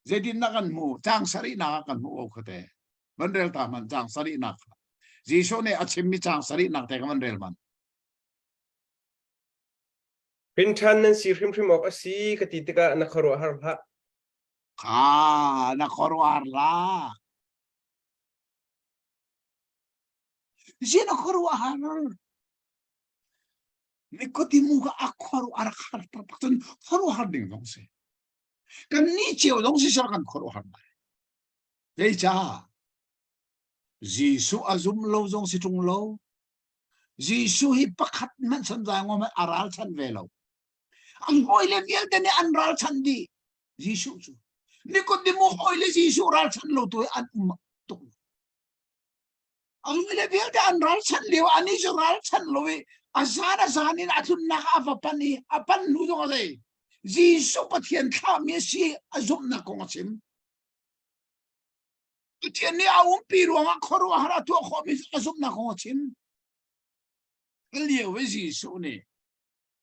Zeitin na kan hmu? Caang sarihnak ah kan hmuh ko khate. Van rel ta hmanh caang sarihnak kha. Jesuh nih a chimmi caang sarihnak te kha van rel hmanh. Hrin ṭhan nan si hrimhrim awk a si ka ti tikah na khuaruahhar hlah. Kha na khuaruahhar hlah. Zi na khuaruahhar. Nikodimu ka a khuaruah a rak har taktak cun khuaruahhar ding zong si. Kan nih cio zong si sar kan khuaruahhar lai. Zeicah? Jesuh a zum lo zong si ṭung lo. Jesuh hi pakhat hmanh sanzai ngom a ralchanh ve lo. An hawile vialte nih an ralchanh dih. Jesuh cu. Nikodemu hawile Jesuh ralchanh lo tu an um tuk. An hawile vialte an ralchanh lio anih cu ralchanh lo i a zan a zan in a tlunnak a va pan i a pan hnu zong a zei. Jesuh Pathian thlahmi a si a zumhnak kong a chim. Pathian nih a umpi ruangah khuaruahhar a tuah khawhmi a zumhnak kong a chim. Lio i Jesuh nih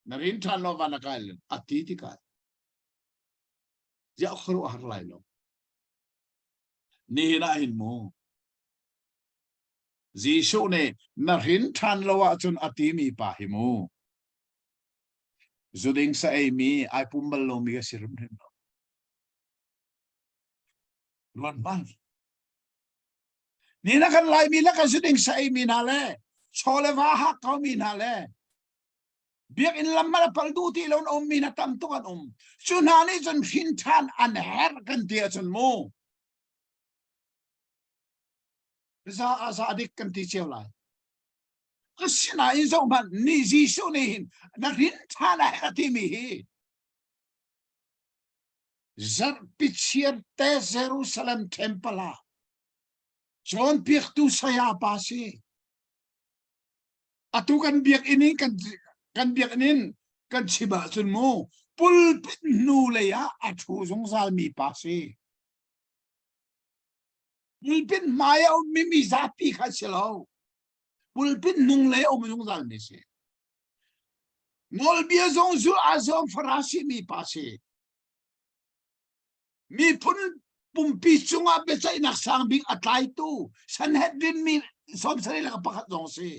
na rin ṭhan lo van a kai a ti tikah ziah khuaruahhar lai lo. Nihin ah hin mu Jesuh nih na hrin ṭhan lo ahcun a timi pa hi mu zuding sa eimi ai pum bal lomi a si hrimhrim lo. Ruat hmanh. Ni na kan Laimi le kan zuding sa eimi hna le chaw le va hak komi hna le biakinn lam a pal duh ti lo an ummi hna tam tuk an um. Cu hna nih cun hrin ṭhan an herh kan ti ahcun mu. Za a za dik kan ti cio lai. Asinain zohhmanh ni Jesuh nih hin na hrin ṭhan a herh timi hi Zarhpi chiarte Jerusalem temple ah cawnpiaktu saya pa si. Atu kan biakinn in kan kan biakinn in kan chim ahcun mu pulpit hnu lei ah a ṭhu zungzal mi pa si. Pulpit hmai a ummi mi zapi kha si lo. Pulpit hnung lei a um zungzal mi si. Nawlbia zong zulh aa zuam Farasi mi pa si. Miphun pumpi cungah biaceihnak sang bik a tlaitu Sanhedrin mi 70 le pakhat zong si.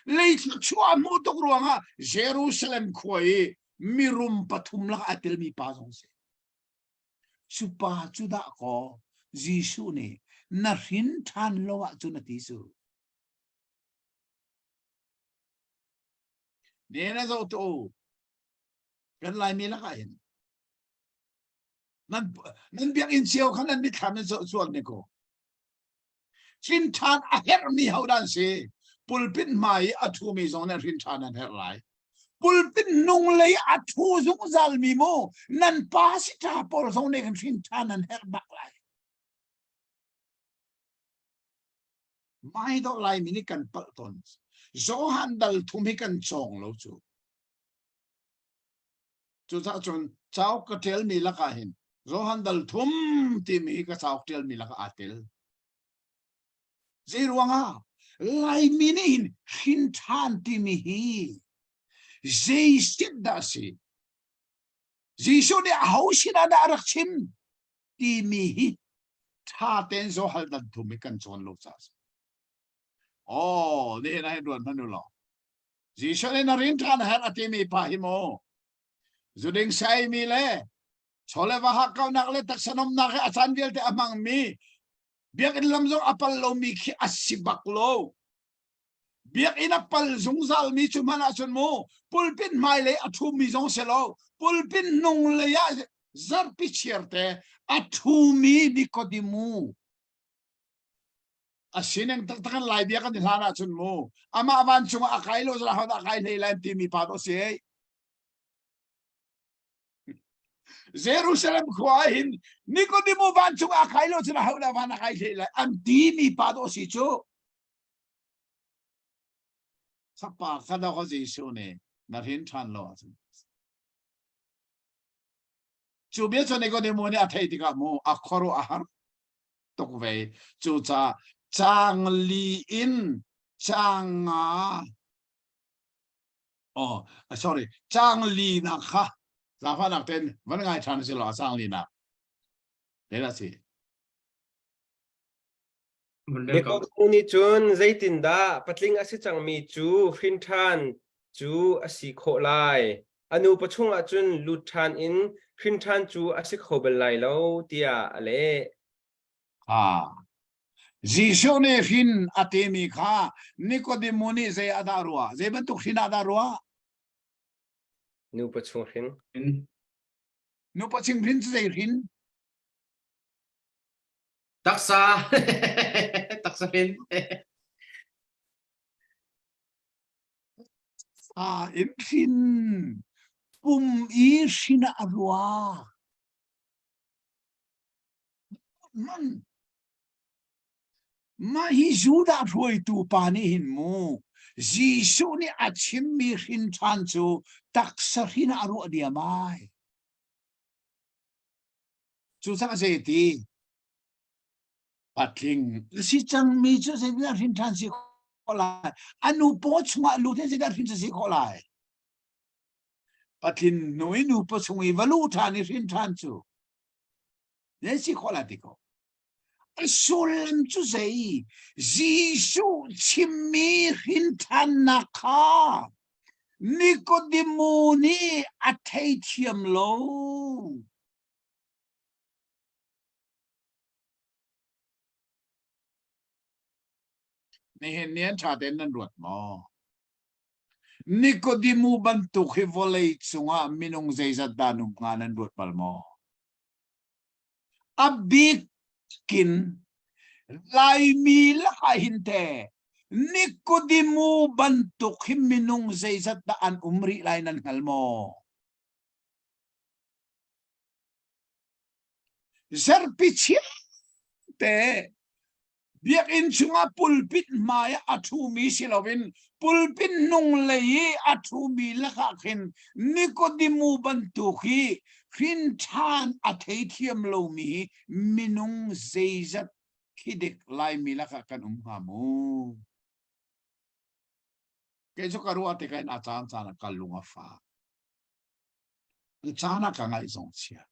Leithluachuah a hmuh tuk ruangah Jerusalem khua i mirum pathum lakah a telmi pa zong si. Cu pa cu dah kaw Jesuh nih na hrin ṭhan lo ahcun a ti cu. Ne na zoh tu kan Laimi lakah hin nan nan biakinn cio kha nan mithlam in zoh cuan ne ko. Hrin ṭhan a herhmi ho dan si pulpit hmai i a ṭhumi zong nih hrin ṭhan an herh lai. Pulpit nung lei a ṭhu zungzal mi mu nan pa si ṭha pawl zong nih kan hrin ṭhan an herh bak lai. Mai dawh Laimi nih kan palh tawn. Johan dal thum hi kan cawng lo cu. Cucaah cun cauk ka ṭialmi lakah hin Johan dal thum timi hi ka cauk ṭialmi lakah aa tel. Zei ruangah Laimi nih hin hrin ṭhan timi hi zei sit dah a si? Jesuh nih aho sinah dah a rak chim? Timi hi ṭha tein zohal dan thum hi kan cawn lo caah a si. Aw, nihin ah hin ruat hmanh u law. Jesuh nih na rin ṭhan a herh a timi pa hi maw zuding saimi le chawle va hakkaunak le taksa nomnak he a caan vialte a hmangmi biakinn lam zong a pal lomi khi a si bak lo. Biakinn a pal zungzalmi cu hmanh ahcun mu pulpit hmailei a ṭhumi zong si lo pulpit hnunglei ah zarhpi chiarte a ṭhumi Nikodemu a sining taktak in Lai bia kan i hlan ahcun mu amah vancung ah a kai lo zong ah a kai hlei lai timi pa to si Jerusalem khua ah hin Nikodemu vancung ah a kai lo cun ahodah van a kai hlei lai an timi pa to si cu Sapa kha dawk Jesuh nih na hrin ṭhan lo ahcun cu bia cu Nikodemu nih a theih tikah mu a khuaruah a har tuk ve cucaah caang li in caang nga oh sorry caang li nak kha zaangfahnak ten van ngai ṭhan si lo caang li nak. Zeidah si? Nikodemu nih cun zeitindah patling a si cangmi cu hrin ṭhan cu a si khawh lai? A nu pawchung ah cun lut ṭhan in hrin ṭhan cu a si kho bal lai lo, tiah a leh. Ah. Jesuh nih hrin a timi kha Nikodemu nih zei ah dah ruah? Zei bantuk hrin ah dah ruah? Nu pawchung hrin. Nu pawchung hrin cu zei hrin? Taksa. Taksa hrin. Sa in hrin. Pum i hrin ah a ruah. Man. Mah hi Judah hruaitu pa nih hin mu Jesuh nih a chimmi hrin ṭhan cu taksa hrin ah a ruah diam ai. Cucaah zeiti? Patling si cangmi cu zeitindah hrin ṭhan si khawh lai? A nu paw chungah lut in zeitindah hrin si khawh lai? Patlin nu i nu paw chung i va luh ṭhan i hrin ṭhan cu zei si khawh lai ti ko. A sullam cu zei? Jesuh chimmi hrin ṭhannak kha Nikodemu nih a theithiam lo. Nihin ni an ṭha tein nan ruat maw? Nikodemu bantuk hi vawlei cungah minung zeizat dah an um hnga nan ruat bal maw? A bikin Laimi lakah hin teh Nikodemu bantuk hi minung zeizat dah an um rih lai nan hngal maw? Zarpi chiate biakinn chungah pulpit hmai ah a ṭhumi si loin pulpit hnunglei i a ṭhumi lakah khin Nikodemu bantuk hi hrin ṭhan a theithiam lomi hi minung zeizat khi dek Laimi lakah kan um hnga mu. Kei cu ka ruah tikah in a caan caan ah ka lung a fak. A caan ah ka ngaih zong chia.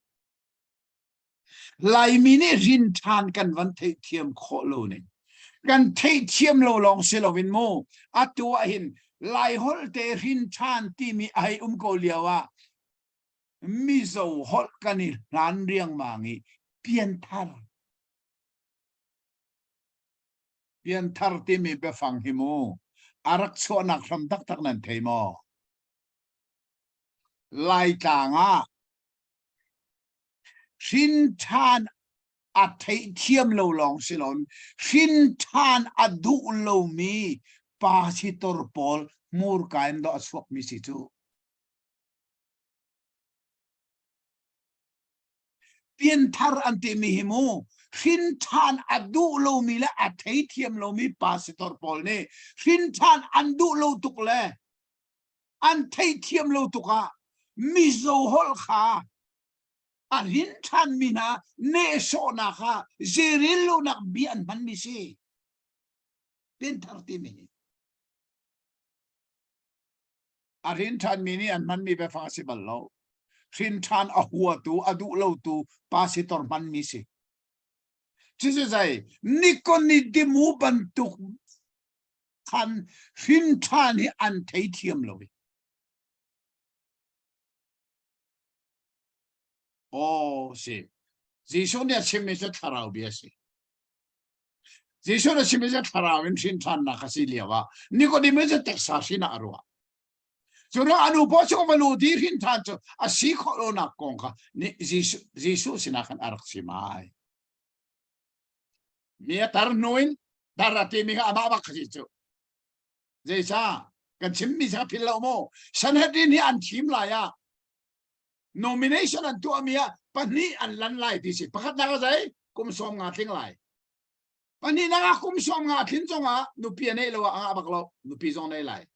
Laimi nih rin ṭhan kan van theihthiam khawh lo ning. Kan theihthiam lo lawng si loin mu atu ah hin Laiholh te rin ṭhan timi a hei um ko lio ah Mizo holh kan i hlan riangmang i pianthar Pianthar timi biafang hi mu a rak chuahnak hram taktak nan thei maw? Laitlang ah Hrinṭhan a theihthiam lo lawng si loin hrinṭhan a duh lomi pasitor pawl hmurka in dawh a chuakmi si cu. Pianthar an timi hi mu hrinṭhan a duh lomi le a theithiam lomi pasitor pawl nih hrinṭhan an duh lo tuk le an theithiam lo tuk ah Mizo holh kha a rin ṭhanmi hna nehsawhnak ah zeirel lonak bia an hmanmi si. Pianthar timi hi. A rin ṭhanmi nih an hmanmi biafang a si bal lo. Hrin ṭhan a huatu, a duh lotu pasitor hmanmi si. Cucu zei Nikonidimu bantuk khan hrin ṭhan hi an theithiam lo i. Aw si. Jesuh nih a chimmi cu thlarau bia a si. Jesuh nih a chimmi cu thlarau in hrin ṭhannak a si lio ah Nicodemus cu taksa hrin ah a ruah. Cu ruang a nu paw chung va lu di hrin ṭhan cu a si khawh lonak kong kha Jesuh, Jesuh sinah khan a rak chim ai. Mi a tar hnu in tar a timi kha amah bak kha si cu. Zeicah kan chimmi kha philh lo mu. Sanhedrin hi an thim lai ah nomination an tuahmi ah pahnih an lan lai ti si pakhatnak a zei kum 50 tling lai pahnihnak ah kum 50 thlin zongah nupi a neih lo ah a ngah bak lo nupi zong nei lai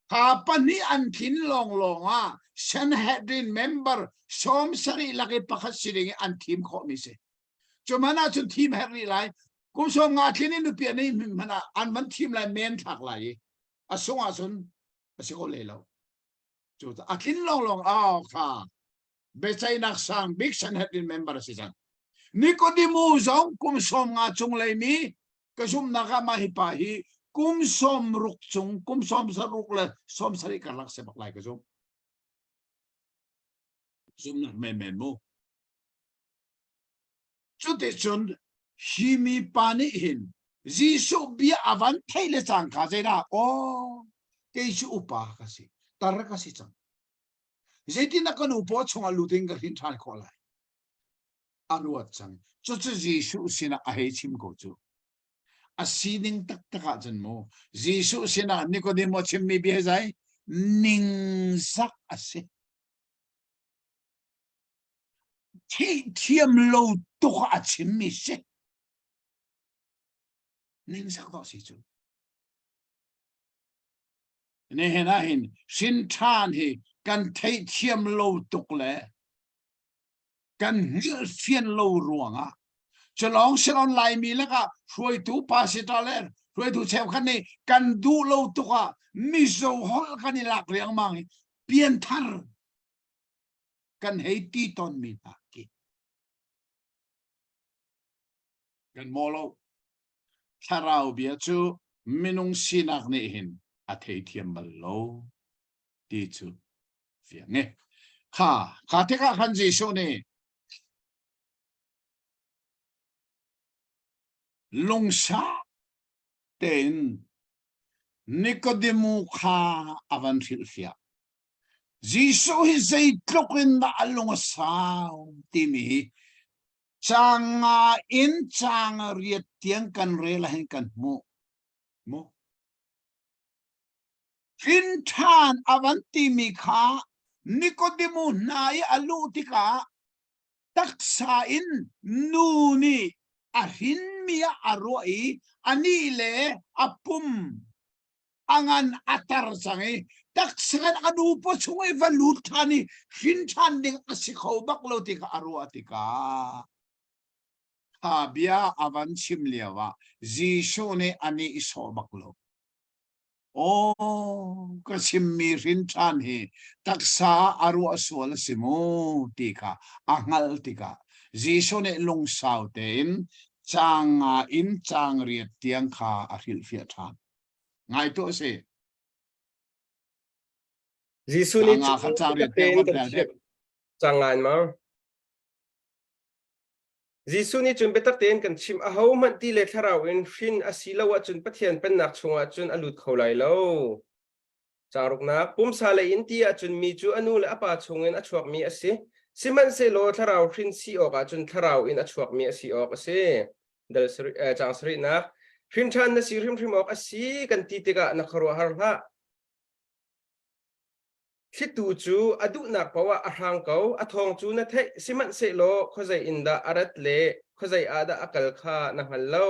kha pahnih an thlin lawng lawng ah Sanhedrin member 70 lak i pakhat si ding i an thim khawhmi si cu man ah cun thim herh rih lai kum 50 thlin in nupi a nei hmanh ah an van thim lai men thlak lai i a sung ah cun a si kho lei lo Cu a tlin lawnglawng ah kha biaceihnak sang bik Sanhedrin member a si cang. Nikodemu zong kum 50 cung lei mi ka zumhnak ah mah hi pa hi kum 60 cung kum 60 le 70 karlak se bak lai ka zum. Zumhnak menmen mu. Cuticun hi mi pa nih hin Jesuh bia a van theih le cangka zeidah aw kei cu upa ka si tar ka si cang zeitin ka nu paw chungah lut in ka hrin ṭhan khawh lai a ruat cang cucu Jesuh sinah a hei chim ko cu a sining taktak ah cun mu Jesuh sinah Nikodemo chimmi bia zai ningzak a si Theihthiam lo tuk ah a chimmi si. Ningzak dawh si cu. Nihin ah hin hrin ṭhan hi kan theihthiam lo tuk le kan hngalhfian lo ruangah culawng silon Laimi lakah hruaitu pastor le hruaitu cheukhat nih kan duh lo tuk ah Mizo holh kan i lak riangmang i pianthar kan hei ti tawnmi hna khi kan maw lo thlarau bia cu minung sinak nih hin a theithiam bal lo ti cu fiang e kha kha tikah khan Jesuh nih lungsa tein Nikodemu kha a van hrilhfiah Jesuh hi zeitluk in dah a lung a sau timi hi caang nga in caang riat tiang kan rel ahhin kan hmuh. Mu. Hrin ṭhan a van timi kha Nikodemu hna i a luh tikah taksa in nu nih a hrinmi ah a ruah i anih le a pum a ngan a tar cang i taksa a nu paw chung i va lut ṭhan i hrin ṭhan ding a si kho bak lo ti kha a ruah tikah kha bia a van chim lio ah Jesuh nih a nih sawh bak lo. Aw, ka chimmi hrin ṭhan hi taksa a ruah sual a si mu ti kha a hngalh tikah Jesuh nih lungsau tein caang nga in caang riat tiang kha a hrilhfiah ṭhan. Ngai tuah si. Jesuh nih Caang nga kha caang riat tiang tein van kan rel chimh. dek. Caang nga in ma? Jesuh nih cun biatak tein kan chimh ahohmanh ti le thlarau in hrin a si lo ahcun Pathian pennak chungah cun a lut kho lai lo. Caang ruknak, pumsa lei in ti ahcun mi cu a nu le a pa chungin a chuakmi a si. Sihmanhsehlaw thlarau hrin si awkah cun thlarau in a chuakmi a si awk a si. Dal sarih, eh, caang sarihnak, hrin ṭhan na si hrimhrim awk a si kan ti tikah na khuaruahhar hlah. Thlitu cu a duhnak paoh ah a hrang ko, a thawng cu na theih, sihmanhsehlaw khuazei in dah a rat le khuazei ah dah a kal kha na hngal lo.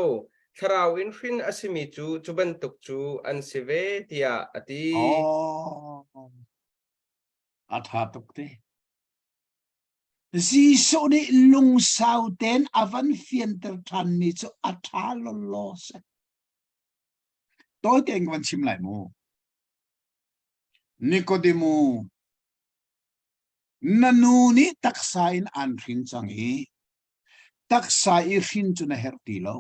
Thlarau in hrin a simi cu cu bantuk cu an si ve, tiah a ti. Oh, a ṭha tuk te. Jesuh nih lungsau tein a van fianter ṭhanmi cu a ṭha lawlaw si. Tawi tein ka van chim lai mu. Nikodemu, na nu nih taksa in aan hrin cang i taksa i hrin cu na herh ti lo.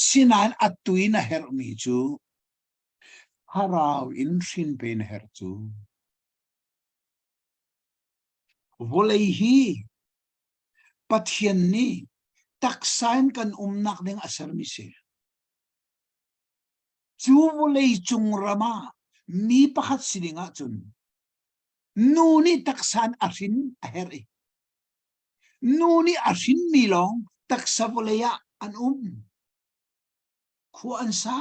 Sinain atu i na herhmi cu thlarau in hrin pe na herh cu. Vawlei hi Pathian nih taksa in kan umnak ding a sermi si. Cu vawleicung ram ah mi pakhat si ding ahcun nu nih taksa in a hrin a herh i nu nih a hrinmi lawng taksa vawlei ah an um. Khua an sa.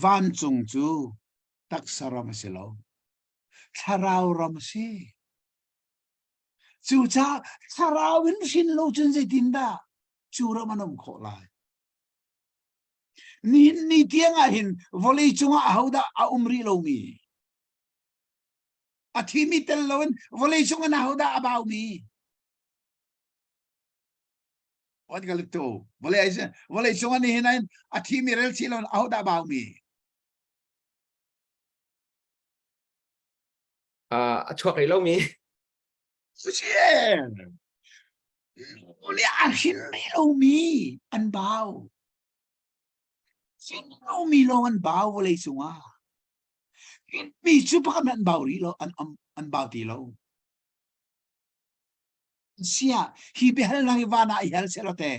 Vancung cu taksa ram a si lo. Thlarau ram a si. Cucaah thlarau in hrin lo cun zeitindah cu ram an um khawh lai? Nihin ni tiang ah hin vawlei cungah ahodah a um rih lomi? A thimi tel loin vawlei cung in ahodah a baumi? What ka tu vawlei vawlei cung ah nihin ah a thimi rel chih loin ahodah a baumi? Uh, a chuak rih lomi. Cucien! Nu nih a hrin rih lomi an bau. Hrin lomi lawng an bau vawlei cungah. Hrinmi cu pakhat an bau rih lo, an, an bau ti lo. Sia, hi biahalnak hi van ah i hal seh law te.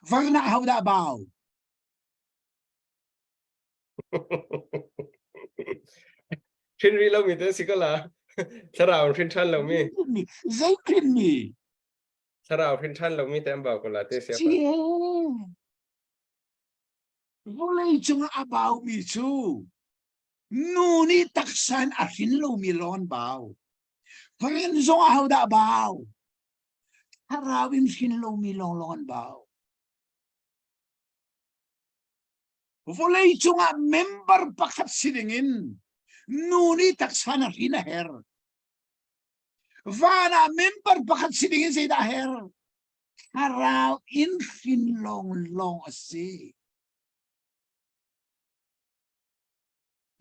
Van ah hodah bau? Hrin rih lomi te si ko la. Thlarau hrin ṭhan lomi. Zei hrin mi? Thlarau hrin ṭhan lomi te an bau ko la te sia. Vawlei cungah a baumi cu nu nih taksa in a hrin lomi lawng an bau. Van zong ah hodah bau? Thlarau in hrin lomi lawnglawng an bau. Vawlei cungah member pakhat si dingin nu nih taksa na hrin a herh. Van ah member pakhat si dingin zeidah a herh? Thlarau in hrin lawnglawng a si.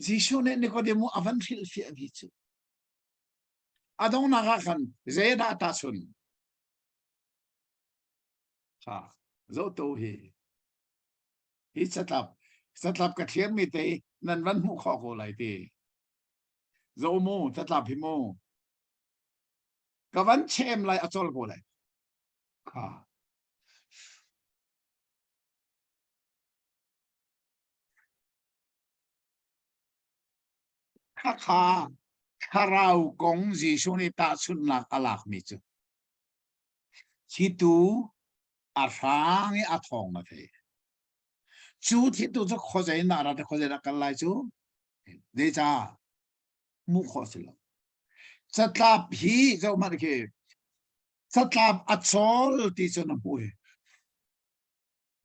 Jesuh nih Nikodemu a van hrilhfiah mi cu a donghnak ah khan zeidah tahchun? Kha zohtu hi hi catlap catlap ka thliarmi te nan van hmuh khawh ko lai ti. Zo mu catlap hi mu ka van chem lai a col ko lai. Kha Khakha thlarau kong Jesuh nih tahchunhnak a lakmi cu Thitu a hrang i a thawng na thei. Cu thitu cu khuazei in dah rat i khuazei dah kal lai cu zeicah hmuh khawh si lo. Catlap hi zoh hmanh khi catlap a cawl ti cu na hmuh hi.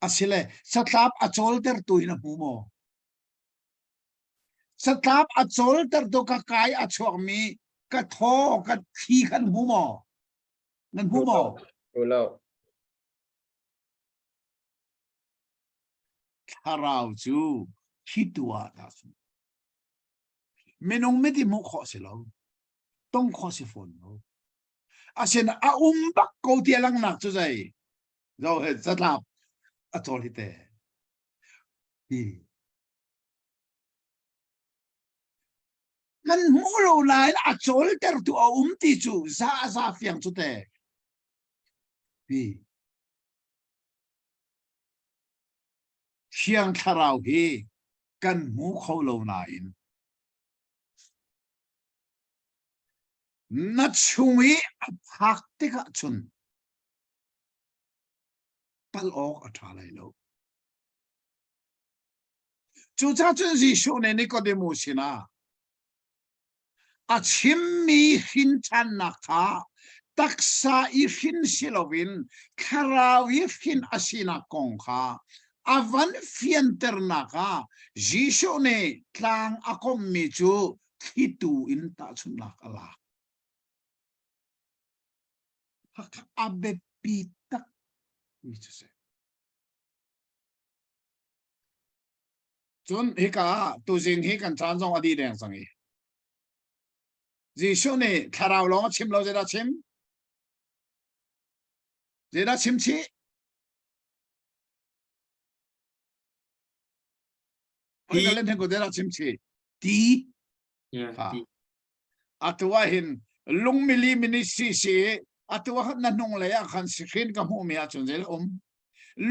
Asile catlap a cawltertu hi na hmu maw? Catlap a cawltertu ka kai a chuakmi ka thaw ka thli khan hmu maw? Nan hmu maw? Hmu lo. Thlarau cu thlitu ah dah si. Minung mit i hmuh khawh si lo. Tong khawh si fawn lo. Asin a um bak ko ti a langnak cu zei? Zo he catlap a cawl hi te. Hi. Nan hmuh lo nain a cawltertu a um ti cu za a za fiang cu te. Hi. Thiang Thlarau hi kan hmu kho lo nain na chung i a phak tikah cun pal awk a ṭha lai lo. Cucaah cun Jesuh nih Nikodemu sinah a chimmi hrinṭhannak kha taksa i hrin si loin thlarau i hrin a sinak kong kha a van fianternak ah Jesuh nih tlang a komhmi cu thlitu in tahchunhnak a lak. A biapi tak mi cu si. Cun hika ah tuzing hi kan caan zong a dih deng cang i Jesuh nih thlarau lawng a chim lo zeidah chim? Zeidah chim chih? Ti zeidah chim chih? Ti. Atu ah hin lungmili ministry si atu ah na hnung lei ah khan screen ka hmuh mi ahcun zei um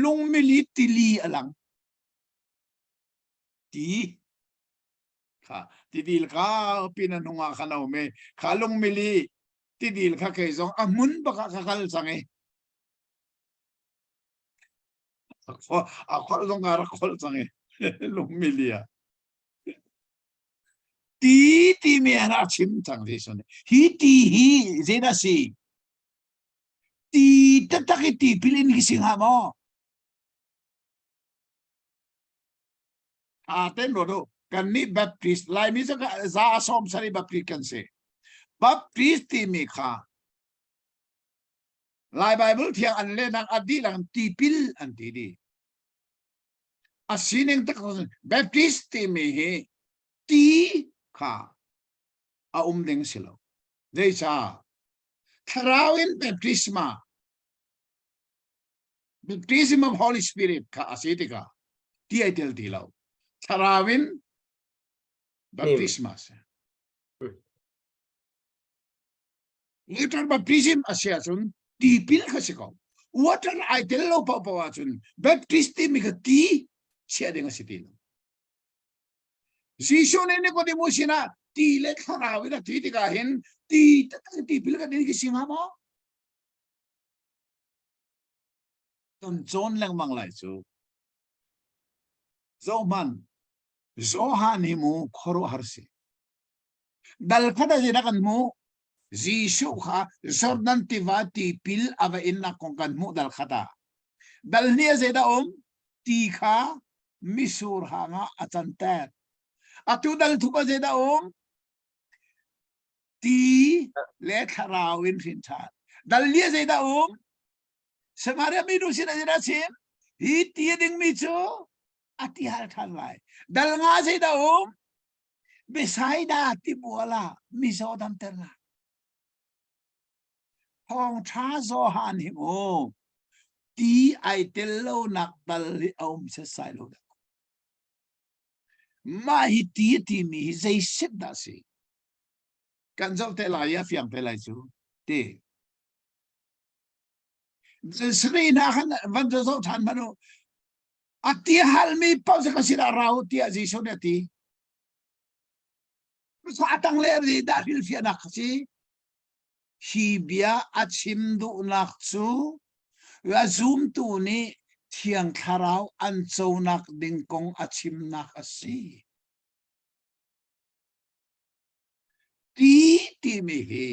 lungmili tili a lang ti kha tidil ka pin a hnung ah khan a um i kha lungmili tidil kha kei zong a hmun bak ah ka kal cang i a kholh zong ka rak kholh cang i lungmili ah Ti timi ah a chim cang Jesuh nih. Hi ti hi zeidah si? Ti taktak i tipil in hi si hnga maw? A ten ro do kan nih Baptist Laimi cu za a sawm sari Baptist kan si. Baptist timi kha Lai Bible thiang an lehnak a dihlak in tipil an ti dih. A sining tak Baptist timi hi ti kha a um ding si lo. Zeicah? Thlarau in baptisma baptism of Holy Spirit kha a si tikah ti ai tel ti lo. Thlarau in baptisma si. Water baptism a si ahcun tipil kha si ko. Water ai tel lo paohpaoh ahcun baptist timi kha ti chiah ding a si ti lo. Jesuh nih Nicodemus sinah ti le thlarau in a ti tikah hin ti taktak tipil kan in khi si hnga maw? Kan cawn lengmang lai cu. Zohman, Johan hi mu khuaruahhar si. Dal khat a zeidah kan hmuh? Jesuh kha Jordan tiva tipil a va innak kong kan hmuh dal khat ah. Dal hnih ah zeidah um? Ti kha misur hang ah a canter. Atu dal thum ah zeidah um? Ti le thlarau in hrin ṭhan. Dal li ah zeidah um? Samaria minu sin ah zeidah chim? Hi ti a dingmi cu a ti hal ṭhan lai. Dal nga zeidah um? Bethsaida tibual ah mizaw damternak. Thawngṭha Johan hi mu ti ai tel lonak dal hi a um setsai lo dah. Mah hi ti timi hi zei set dah si? Kan zoh te lai i a fiang te lai cu. Ti. Sri hna khan van zoh ṭhan hmanh u. A ti halmi paoh cu ka sinah ra u tiah Jesuh nih a ti. A tang le ri dah hrilhfiahnak a si. Hi bia a chim duhnak cu a zumtu nih Thiang Thlarau an conak ding kong a chimnak a si. Ti timi hi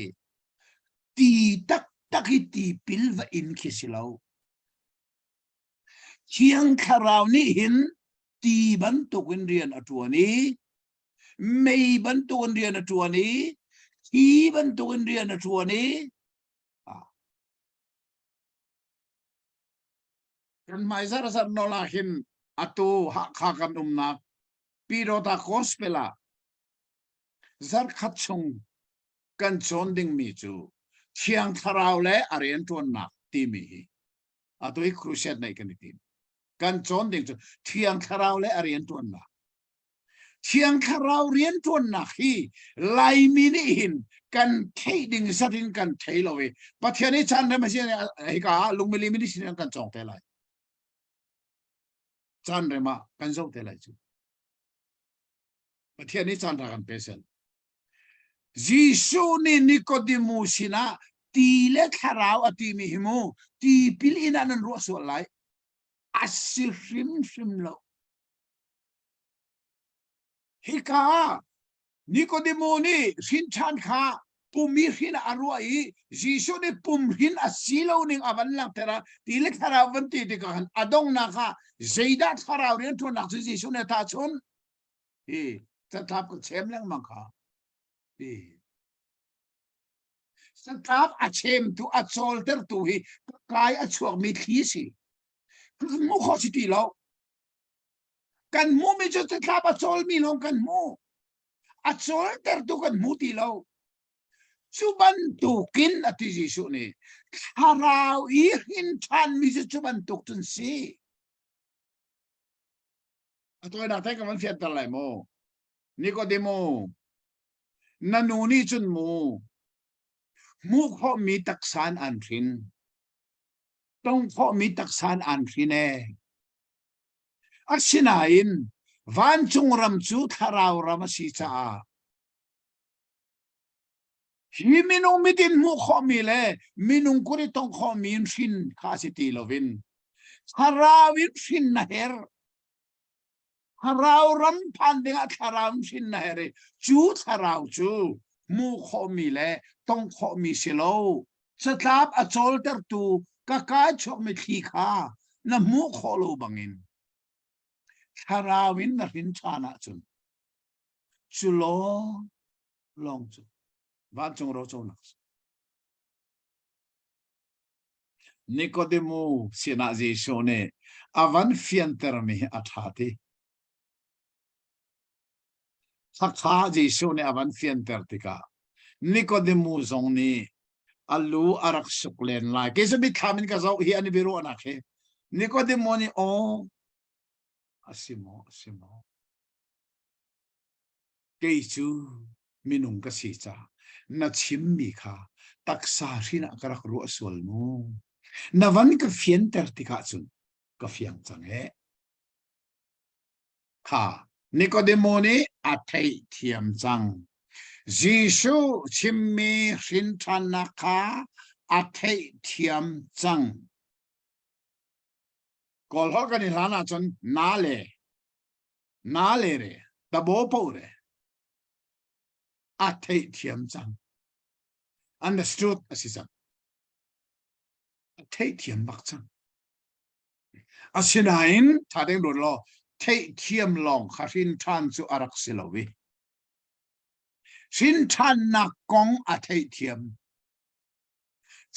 ti taktak hi tipil va in khi si lo. Thiang Thlarau nih hin ti bantukin rian a ṭuan i mei bantukin rian a ṭuan i thi bantukin rian a ṭuan i kan hmai zar zar nawl ah hin atu Hakha kan umnak Pyidawta Gospel ah zarkhat chung kan cawn dingmi cu Thiang Thlarau le a rianṭuannak timi hi atu hi crusade neih kan i tim kan cawn ding cu thiang thlarau le a rianṭuannak thiang thlarau rianṭuannak hi laimi nih hin kan theih ding zat in kan thei lo i pathian i caan rem a si hika ah lungmili ministry kan cawng te lai caan rem ah kan zoh te lai cu pathian i caan ra kan pe sel Jesuh nih Nikodemu sinah ti le thlarau a timi hi mu tipil in ah nan ruah sual lai. A si hrimhrim lo. Hika ah Nikodemu nih hrin ṭhan kha pum i hrin ah a ruah i Jesuh nih pum hrin a si lo ning a van langhter ah ti le thlarau van ti tikah khan a donghnak ah zeidah thlarau rianṭuannak cu Jesuh nih a tahchunh? Hi catlap ka chem lengmang kha. Hi catlap a chemtu a cawltertu hi kai a chuakmi thli si. Kan hmu khawh si ti lo. Kan hmuhmi cu catlap a cawlmi lawng kan hmu. A cawltertu kan hmu ti lo. Cu bantukin a ti Jesuh nih thlarau i hrin ṭhanmi cu cu bantuk cun si. A tawinak thei ka van fianter lai mu. Nikodemo, na nu nih cun mu hmuh khawhmi taksa in an hrin. Tong khawhmi taksa in an hrin ee. Asinain vancung ram cu thlarau ram a si caah hi minung mit in hmuh khawhmi le minung kut i tong khawhmi in hrin kha si ti loin thlarau in hrin na herh. Thlarau ram phan dingah thlarau in hrin na herh i cu thlarau cu hmuh khawhmi le tong khawhmi si lo. Catlap a cawltertu ka kai chuakmi thli kha na hmuh khawh lo bangin thlarau in na hrin ṭhan ahcun cu lawng lawng cu vancung roconak si. Nikodemu sinah Jesuh nih a van fiantermi hi a ṭha ti. Khakha Jesuh nih a van fianter tikah Nikodemu zong nih. A lu a rak suk len lai. Kei cu mitthlam in ka zoh hi an i biaruahnak hi. Nikodemo nih aw a si maw a si maw kei cu minung ka si ca na chimmi kha taksa hrin ah ka rak ruah sual mu na van ka fianter tikah cun ka fiang cang e Kha Nikodemo nih a theihthiam cang. Jesuh chimmi hrinṭhannak kha a theihthiam cang. Kawl holh kan i hlan ahcun na le na le re tabo po re a theihthiam cang. Understood a si cang. A theihthiam bak cang. Asinain ṭha tein ruat law theihthiam lawng kha hrin ṭhan cu a rak si lo i hrin ṭhannak kong a theihthiam.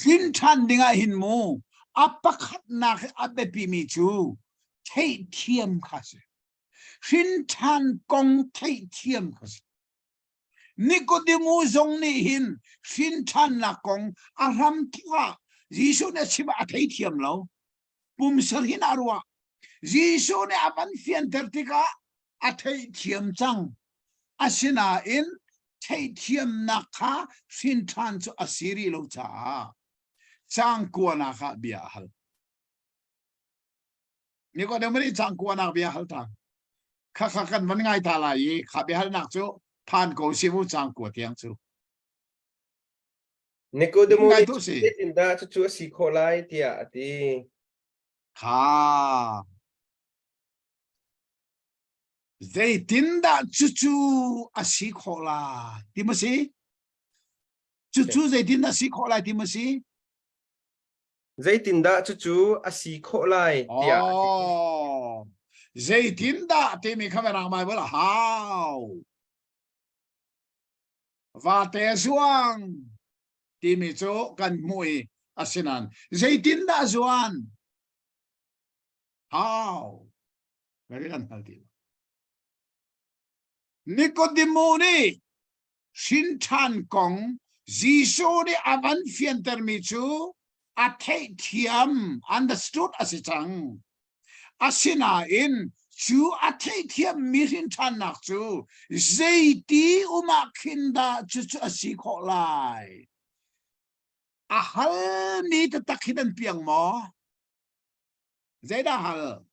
Hrin ṭhan dingah hin mu a pakhatnak a biapimi cu theihthiam kha si. Hrin ṭhan kong theihthiam kha si. Nikodemu zong nih hin hrin ṭhannak kong a hramthawk ah Jesuh nih a chim ah a theithiam lo. Pumsa hin a ruah. Jesuh nih a van fianter tikah a theihthiam cang. Asinain theihthiamnak kha hrin ṭhan cu a si rih lo caah caang kuanak ah bia a hal. Nikodemu nih caang kuanak bia hal ṭhan. Kha kha kan van ngai ta lai i kha biahalnak cu phan ko si mu caang kua tiang cu. Nikodemu nih zeitindah cucu a si khawh lai tiah a ti. Kha zeitindah cucu a si khawh lai ti ma si? Cucu zeitindah si khawh lai ti ma si? Zeitindah cucu a si khawh lai tiah a ti. Oh, zeitindah timi kha Mirang Bible how? Vate zuang timi cu kan hmuh i asinain zeitindah zuan? How? Very kan hngal ti lo. Nikodemu nih hrinṭhan kong Jesuh nih a van fiantermi cu a theihthiam understood a si cang. Asinain cu a theihthiammi hrinṭhannak cu zeiti um ah khin dah cucu a si khawh lai? A halmi taktak hi nan piang maw? Zeidah hal?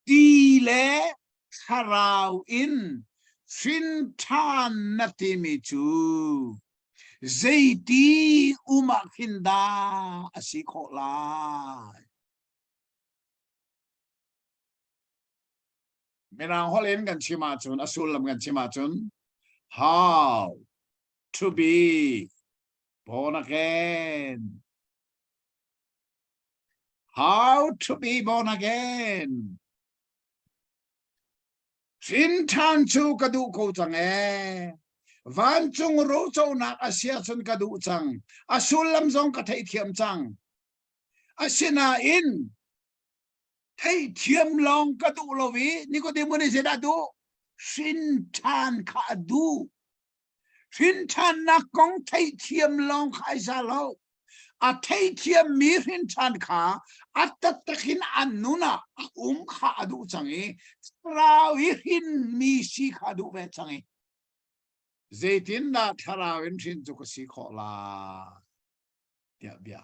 Ti le thlarau in hrinṭhan na timi cu zeiti um ah khin dah a si khawh lai? Mirang holh in kan chim ahcun a sullam kan chim ahcun how to be born again How to be born again. Hrin ṭhan cu ka duh ko cang ee. Vancung roconak a si ahcun ka duh cang. A sullam zong ka theihthiam cang. Asinain theihthiam lawng ka duh lo i Nikodemu nih zeidah duh? Hrin ṭhan kha a duh. Hrinṭhannak kong theihthiam lawng kha ai za lo. A theithiammi hrinṭhan kha a taktak in an nun ah a um kha a duh cang i thlarau i hrinmi si kha a duh ve cang i zeitindah thlarau in hrin cu ka si khawh lai tiah bia.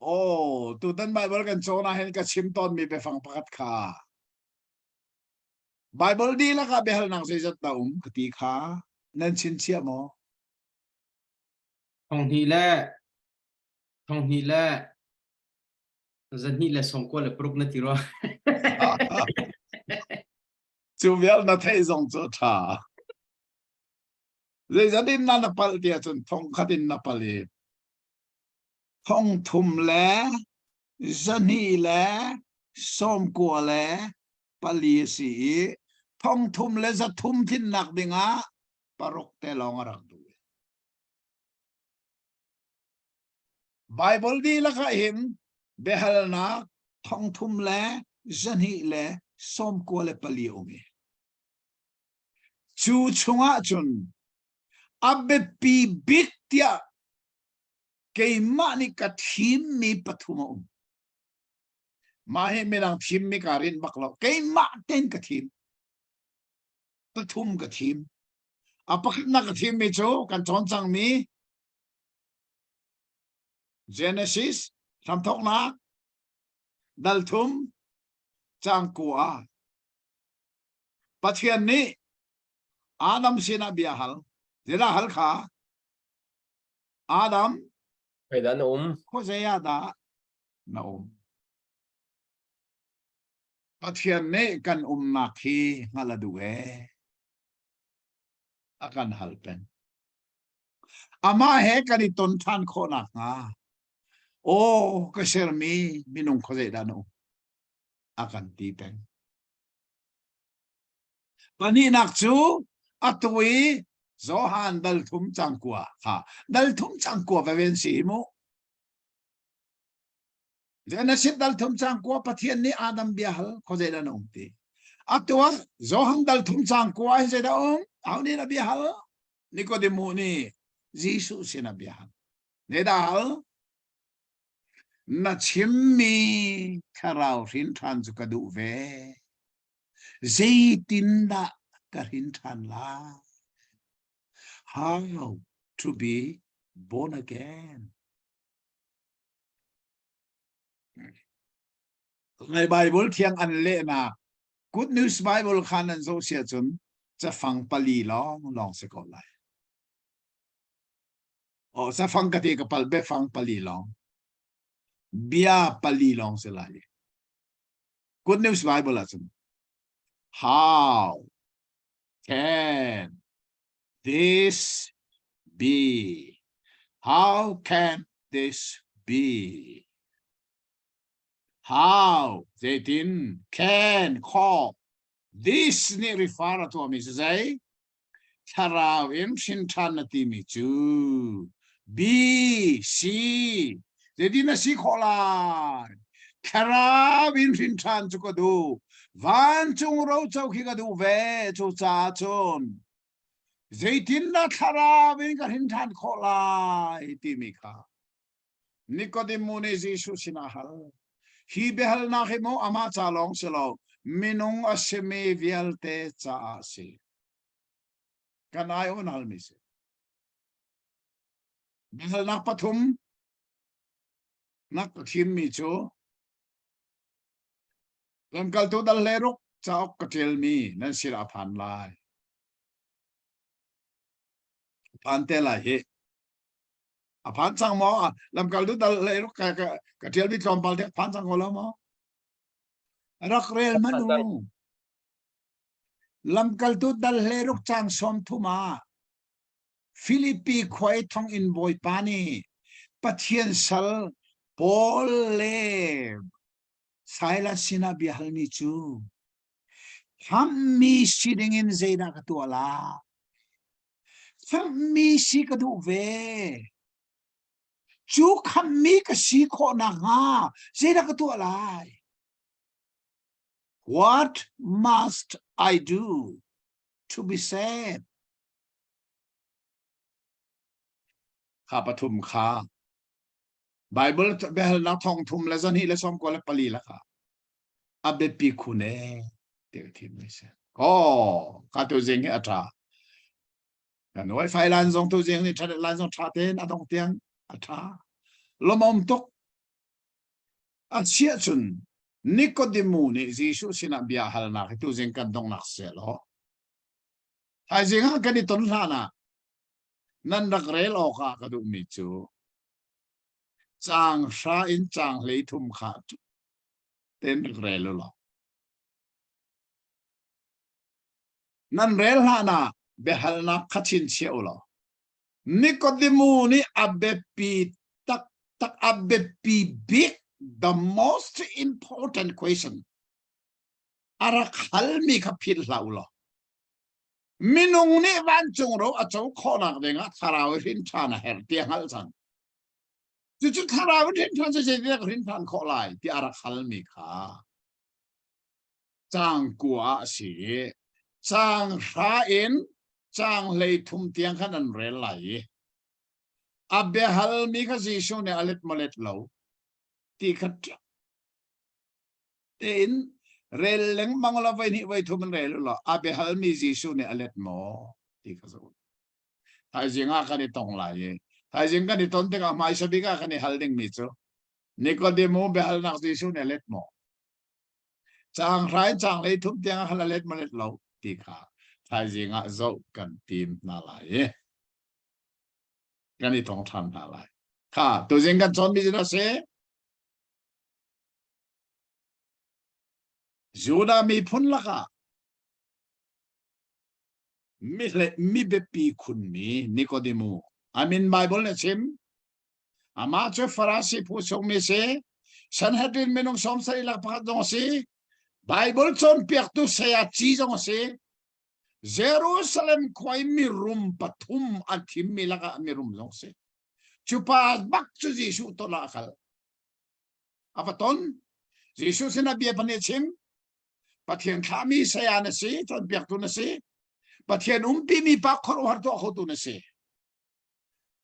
Oh, tutan Bible kan cawn ah hin ka chim tawnmi biafang pakhat kha Baibal dihlak ah biahalnak zeizat dah um ka ti kha nan chinchiah maw? Thonghnih le thonghnih le zahnih le sawmkua le paruk na ti rua. Cu vial na theih zong cu a ṭha. Zeizat in na na palh ti ahcun thong khat in na palh i thong thum le zahnih le sawmkua le pali a si i thong thum le za thum tlinnak dingah paruk te lawng a rak duh. Bible dihlak ah hin biahalnak thong thum le zahnih le 94 le pali um i cu chungah cun. A biapi bik tiah keimah nih ka thimmi pathum a um. Mah hi midang thimmi kaa rinh bak lo. Keimah tein ka thim. Pathum ka thim. A pakhatnak ka thimmi cu kan cawn cangmi Genesis hramthawknak dal thum cang kua Pathian nih Adam sinah bia hal. Zeidah hal kha? Adam, Khoi na um? Khuazei ah dah na um? Pathian nih kan umnak hi hngalh a duh ee. A kan hal peng. Amah he kan i ton ṭhan khawh nakhnga, aw ka sermi minung khuazei dah na um? A kan ti peng. Pahnihnak cu atu i Johan dal thum cang kua kha dal thum cang kua va ven si mu. Genesis dal thum cang kua Pathian nih Adam bia hal khuazei dah na um ti. Atu ah Johan dal thum cang kua hi zeidah um? Aho nih dah bia hal? Nikodemu nih Jesuh sin a bia hal. Zeidah hal? Na chimmi thlarau hrin ṭhan cu ka duh ve. Zeitindah ka hrin ṭhan lai? How to be born again? Ngai Bible thiang an lehnak Good News Bible kha nan zoh sia cun cafang pali lawng lawng si ko lai. Oh, cafang ka ti ka pal biafang pali lawng. Bia pali lawng si lai. Good News Bible ahcun How can this be? How can this be? How zeitin can call this nih refer a tuahmi cu zei? Thlarau in hrin ṭhan na timi cu B C zeitin na si khawh lai? Thlarau in hrin ṭhan cu ka duh. Vancung roco khi ka duh ve. Cucaah cun zeitindah thlarau in ka hrin ṭhan khawh lai timi kha Nikodemu nih Jesuh sinah a hal. Hi biahalnak hi maw amah ca lawng si lo, minung a simi vialte caah a si. Kan ai on halmi si. Biahalnak pathum nak ka thimmi cu lamkaltu dal hle ruk cauk ka ṭialmi nan sin a phan lai. Phan te lai hi. A phan cang maw? Lamkaltu dal hlei ruk ka ka ka ṭialmi tlawmpal te phan cang ko lo maw? Rak rel hmanh u. Lamkaltu dal hlei ruk cang sawm thum ah Filipi khua i thonginn bawipa nih Pathian sal Paul le Silas sinah bia halmi cu Khamhmi si dingin zeidah ka tuah lai? Khamhmi si ka duh ve. Cu khamhmi ka si khawh nakhnga zeidah ka tuah lai? What must I do to be saved? Kha pathum kha Bible biahalnak thong thum le zahnih le sawm kua le pali la kha a biapi khun ee ti ka thim mi si. Oh, ka tu zing hi a tha. Kan wifi line zong tu zing ni tha line zong tha tein a dong tiang a tha. Lomom tuk. A chia cun Nikodemu nih Jesuh sinah bia halnak hi tu zing kan dongnak se lo. Thaizing ah kan i ton hlan ah nan rak rel awk ah ka duhmi cu caang hra in caang hlei thum kha ten rak rel u law nan rel hlan ah biahalnak kha chinchiah u law Nikodemu nih a biapi taktak a biapi bik the most important question a rak halmi kha philh hlah u law minung nih vancung ro a co khawhnak dingah thlarau i hrin ṭhan a herh ti a hngalh cang Cucu thlarau in hrin ṭhan cu zeitindah ka hrin ṭhan khawh lai tiah a rak halmi kha caang kua ah a si i caang hra in. Caang 13 tiang khan an rel lai i a biahalmi kha Jesuh nih a let maw let lo ti kha tein rel lengmang la voi hnih voi thum in rel u law a biahalmi Jesuh nih a let maw ti kha zoh. Thaizing ah kan i tong lai i thaizing kan i ton tikah hmaisa bik ah kan i hal dingmi cu Nikodemu biahalnak Jesuh nih a let maw? Caang hra in caang 13 tiang ah khan a let maw let lo ti kha thaizing ah zoh kan tim hna lai i kan i tong ṭhan hna lai. Kha tuzing kan cawnmi cu a si. Judah miphun lakah mi biapi khunmi Nikodemu a min Bible nih a chim. Amah cu Farasi phu chungmi si. Sanhedrin minung 70 lak pakhat zong a si. Bible cawnpiaktu saya ci zong a si. Jerusalem khua i mirum pathum an thimmi lakah mirum zong a si. Cu pa bak cu Jesuh ton ah a kal. A va ton. Jesuh sinah bia pahnih a chim. Pathian thlahmi saya na si, cawnpiaktu na si. Pathian umpimi pa khuaruahhar tuah khotu na si.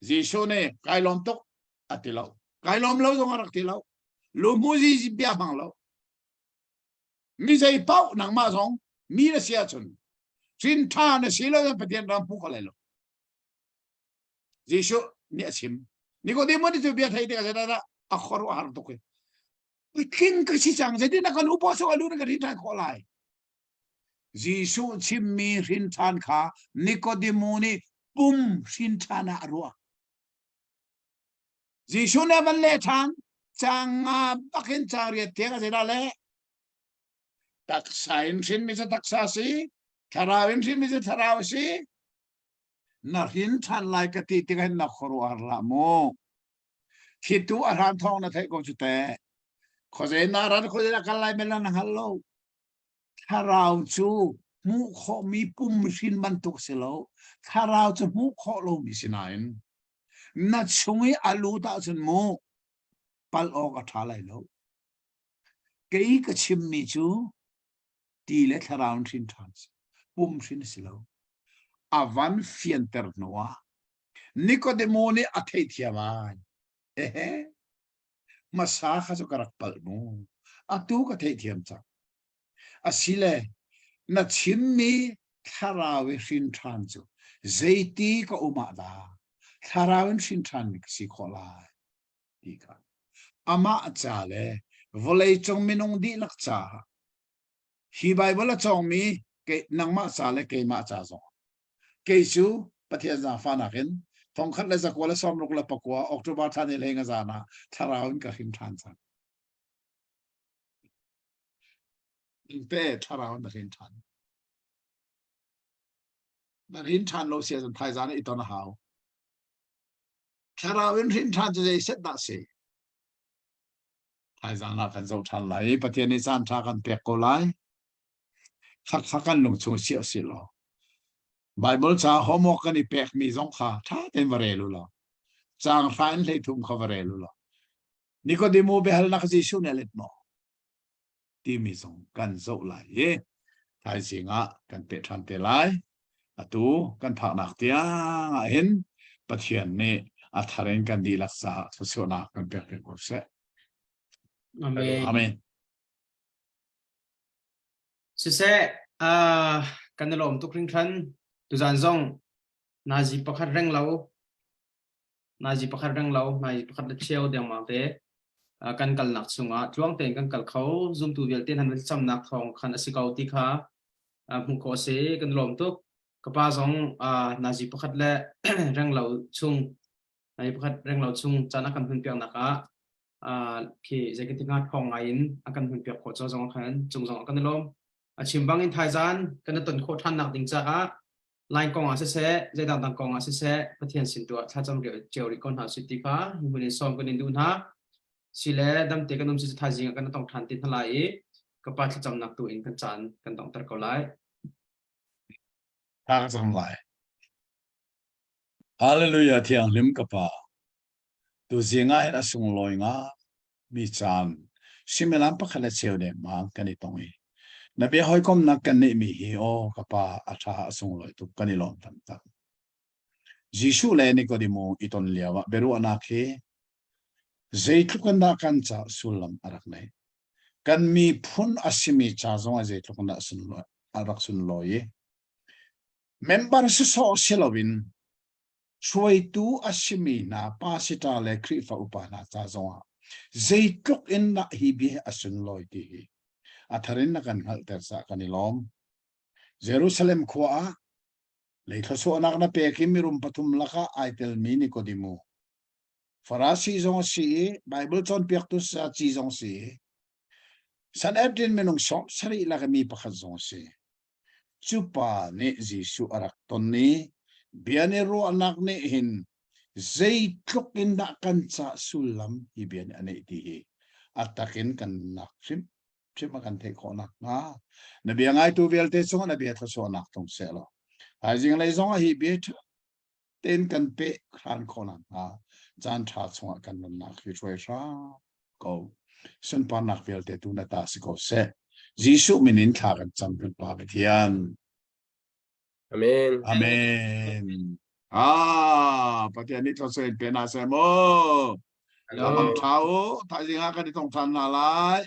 Jesuh nih kai lawm tuk a ti lo. Kai lawm lo zong a rak ti lo. Luhmuzi bia hmang lo. Mi zei paoh nangmah zong mi na si ahcun hrin ṭha na si lo Pathian ram hmu kho lai lo. Jesuh nih a chim. Nikodemo nih cu bia thei tikah zeidah a khuaruahhar tuk i puitling ka si cang zeitin na kan upa sawh alu na ka hrin ṭhan khawh lai. Jesuh chimmi hrin ṭhan kha Nikodemo nih pum hrin ṭhan ah a ruah. Jesuh nih a van leh ṭhan caang nga bakin caang riat tiang a zeidah leh? Taksa in hrinmi cu taksa a si, thlarau in hrinmi cu thlarau a si. Na hrin ṭhan lai ka ti tikah hin na khuaruahhar hlah mu. Thlitu a hran thawng na theih ko cu teh. Khuazei na ran khuazei na kal lai men na hngal lo. Thlarau cu hmuh khawhmi pum hrin bantuk si lo. Thlarau cu hmuh khawh lomi si nain na chung i a lut ahcun mu pal awk a ṭha lai lo. Kei ka chimmi cu ti le thlarau in hrin ṭhan si. Pum hrin a si lo. A van fianter hnuah Nikodemo nih a theihthiam ai. Ehe, hmasa kha cu ka rak palh mu. Atu ka theihthiam cang. Asile na chimmi thlarau i hrin ṭhan cu zeiti ka um ah dah thlarau in hrin ṭhanmi ka si khawh lai ti kha amah ca le vawleicung minung dihlak caah hi Baibal a cawngmi nangmah ca le keimah ca zong kei cu Pathian zaangfahnak in 1969 October thla ni hlei nga zan ah thlarau in ka hrin ṭhan cang. Pe thlarau in na hrin ṭhan. Na hrin ṭhan lo si ahcun thaizan i ton a hau. Thlarau in hrin ṭhan cu zei set dah si? Thaizan ah kan zoh ṭhan lai. Pathian nih caan ṭha kan pek ko lai. Khakha kan lungchung chiah si law Bible ca homework kan i pekmi zong kha ṭha tein va rel u law caang hra in 13 kha va rel u law Nikodemo biahalnak Jesuh nih a let maw timi zong kan zoh lai i thaizing ah kan peh ṭhan te lai. Atu kan phaknak tiang ah hin Pathian nih a thar in kan dihlak caah thluachuahnak kan pek piak ko seh. Amen. Amen. Siseh, uh, kan i lawm tuk hringhran. Tuzan zong nazi pakhat reng lo, nazi pakhat reng lo, nazi pakhat le cheu dengmang te uh, kan kalnak chungah tluang tein kan kal kho. Zumtu vialte han camnak thawng khan a si ko ti kha uh, hmuh khawh a si. Kan lawm tuk. Ka pa zong uh, nazi pakhat le reng lo chung, nazi pakhat reng lo chung caan a kan hun piaknak ah khi zeitin nga thawng ngai in a kan hun piak khawh cho zong khan cung zong kan i lawm a chim bang in thaizan kan ton khawh than nak ding caah line kong ah siseh zeidang dang kong ah siseh Pathian sin tu ah thlacam cio rih ko hna si ti kha hi hun in sawm kan in duh hna sile damte kan um si thaizing ah kan tong than ti hna lai i ka pa thlacamnak tu in kan caan kan dongter ko lai Tha ka cam lai. Hallelujah thianghlim ka pa. Tuzing ah hin a sunglawi nga mi caan suimilam pakhat le cheu dengmang kan i tong i. Na bia hawikomnak kan neihmi hi aw ka pa a ṭha a sunglawi tuk kan i lawm taktak. Jesuh le Nikodemo i ton lio ah biaruahnak hi zeitluk in dah kan ca sullam a rak neih. Kan miphun a simi ca zong ah zeitluk in dah a rak sunlawi i member sisawh si loin hruaitu a simi hna pastor le Khrihfa upa hna ca zongah zeitluk in dah hi bia a sunlawi ti hi a thar in na kan hngalhter caah kan i lawm. Jerusalem khua ah lei thluachuahnak na pek i mirum pathum lakah ai telmi Nikodemu Farasi zong a si i Baibal cawnpiaktu saci zong si i Sanhedrin minung sawm sarih lak i mi pakhat zong a si. Cu pa nih Jesuh a rak ton i bia nih ruahnak nih hin zeitluk in dah kan cah sullam hi bia nih a neih ti hi a takin kan nak hrim hrim a kan theih khawh nakhnga na bia ngaitu vialte cungah na bia thluachuahnak tlung seh law thaizing lei zongah hi bia tein kan peh hran khawh nakhnga caan ṭha chungah kan nunnak hi hruai hram ko. Sunparnak vialte tu na ta si ko seh. Jesuh min in thla kan cam kan Pa Pathian. Amen. Amen. Ah, Pathian nih thluachuah in pe hna seh mu. Lamang ṭha u, thaizing ah kan i tong ṭhan hna lai.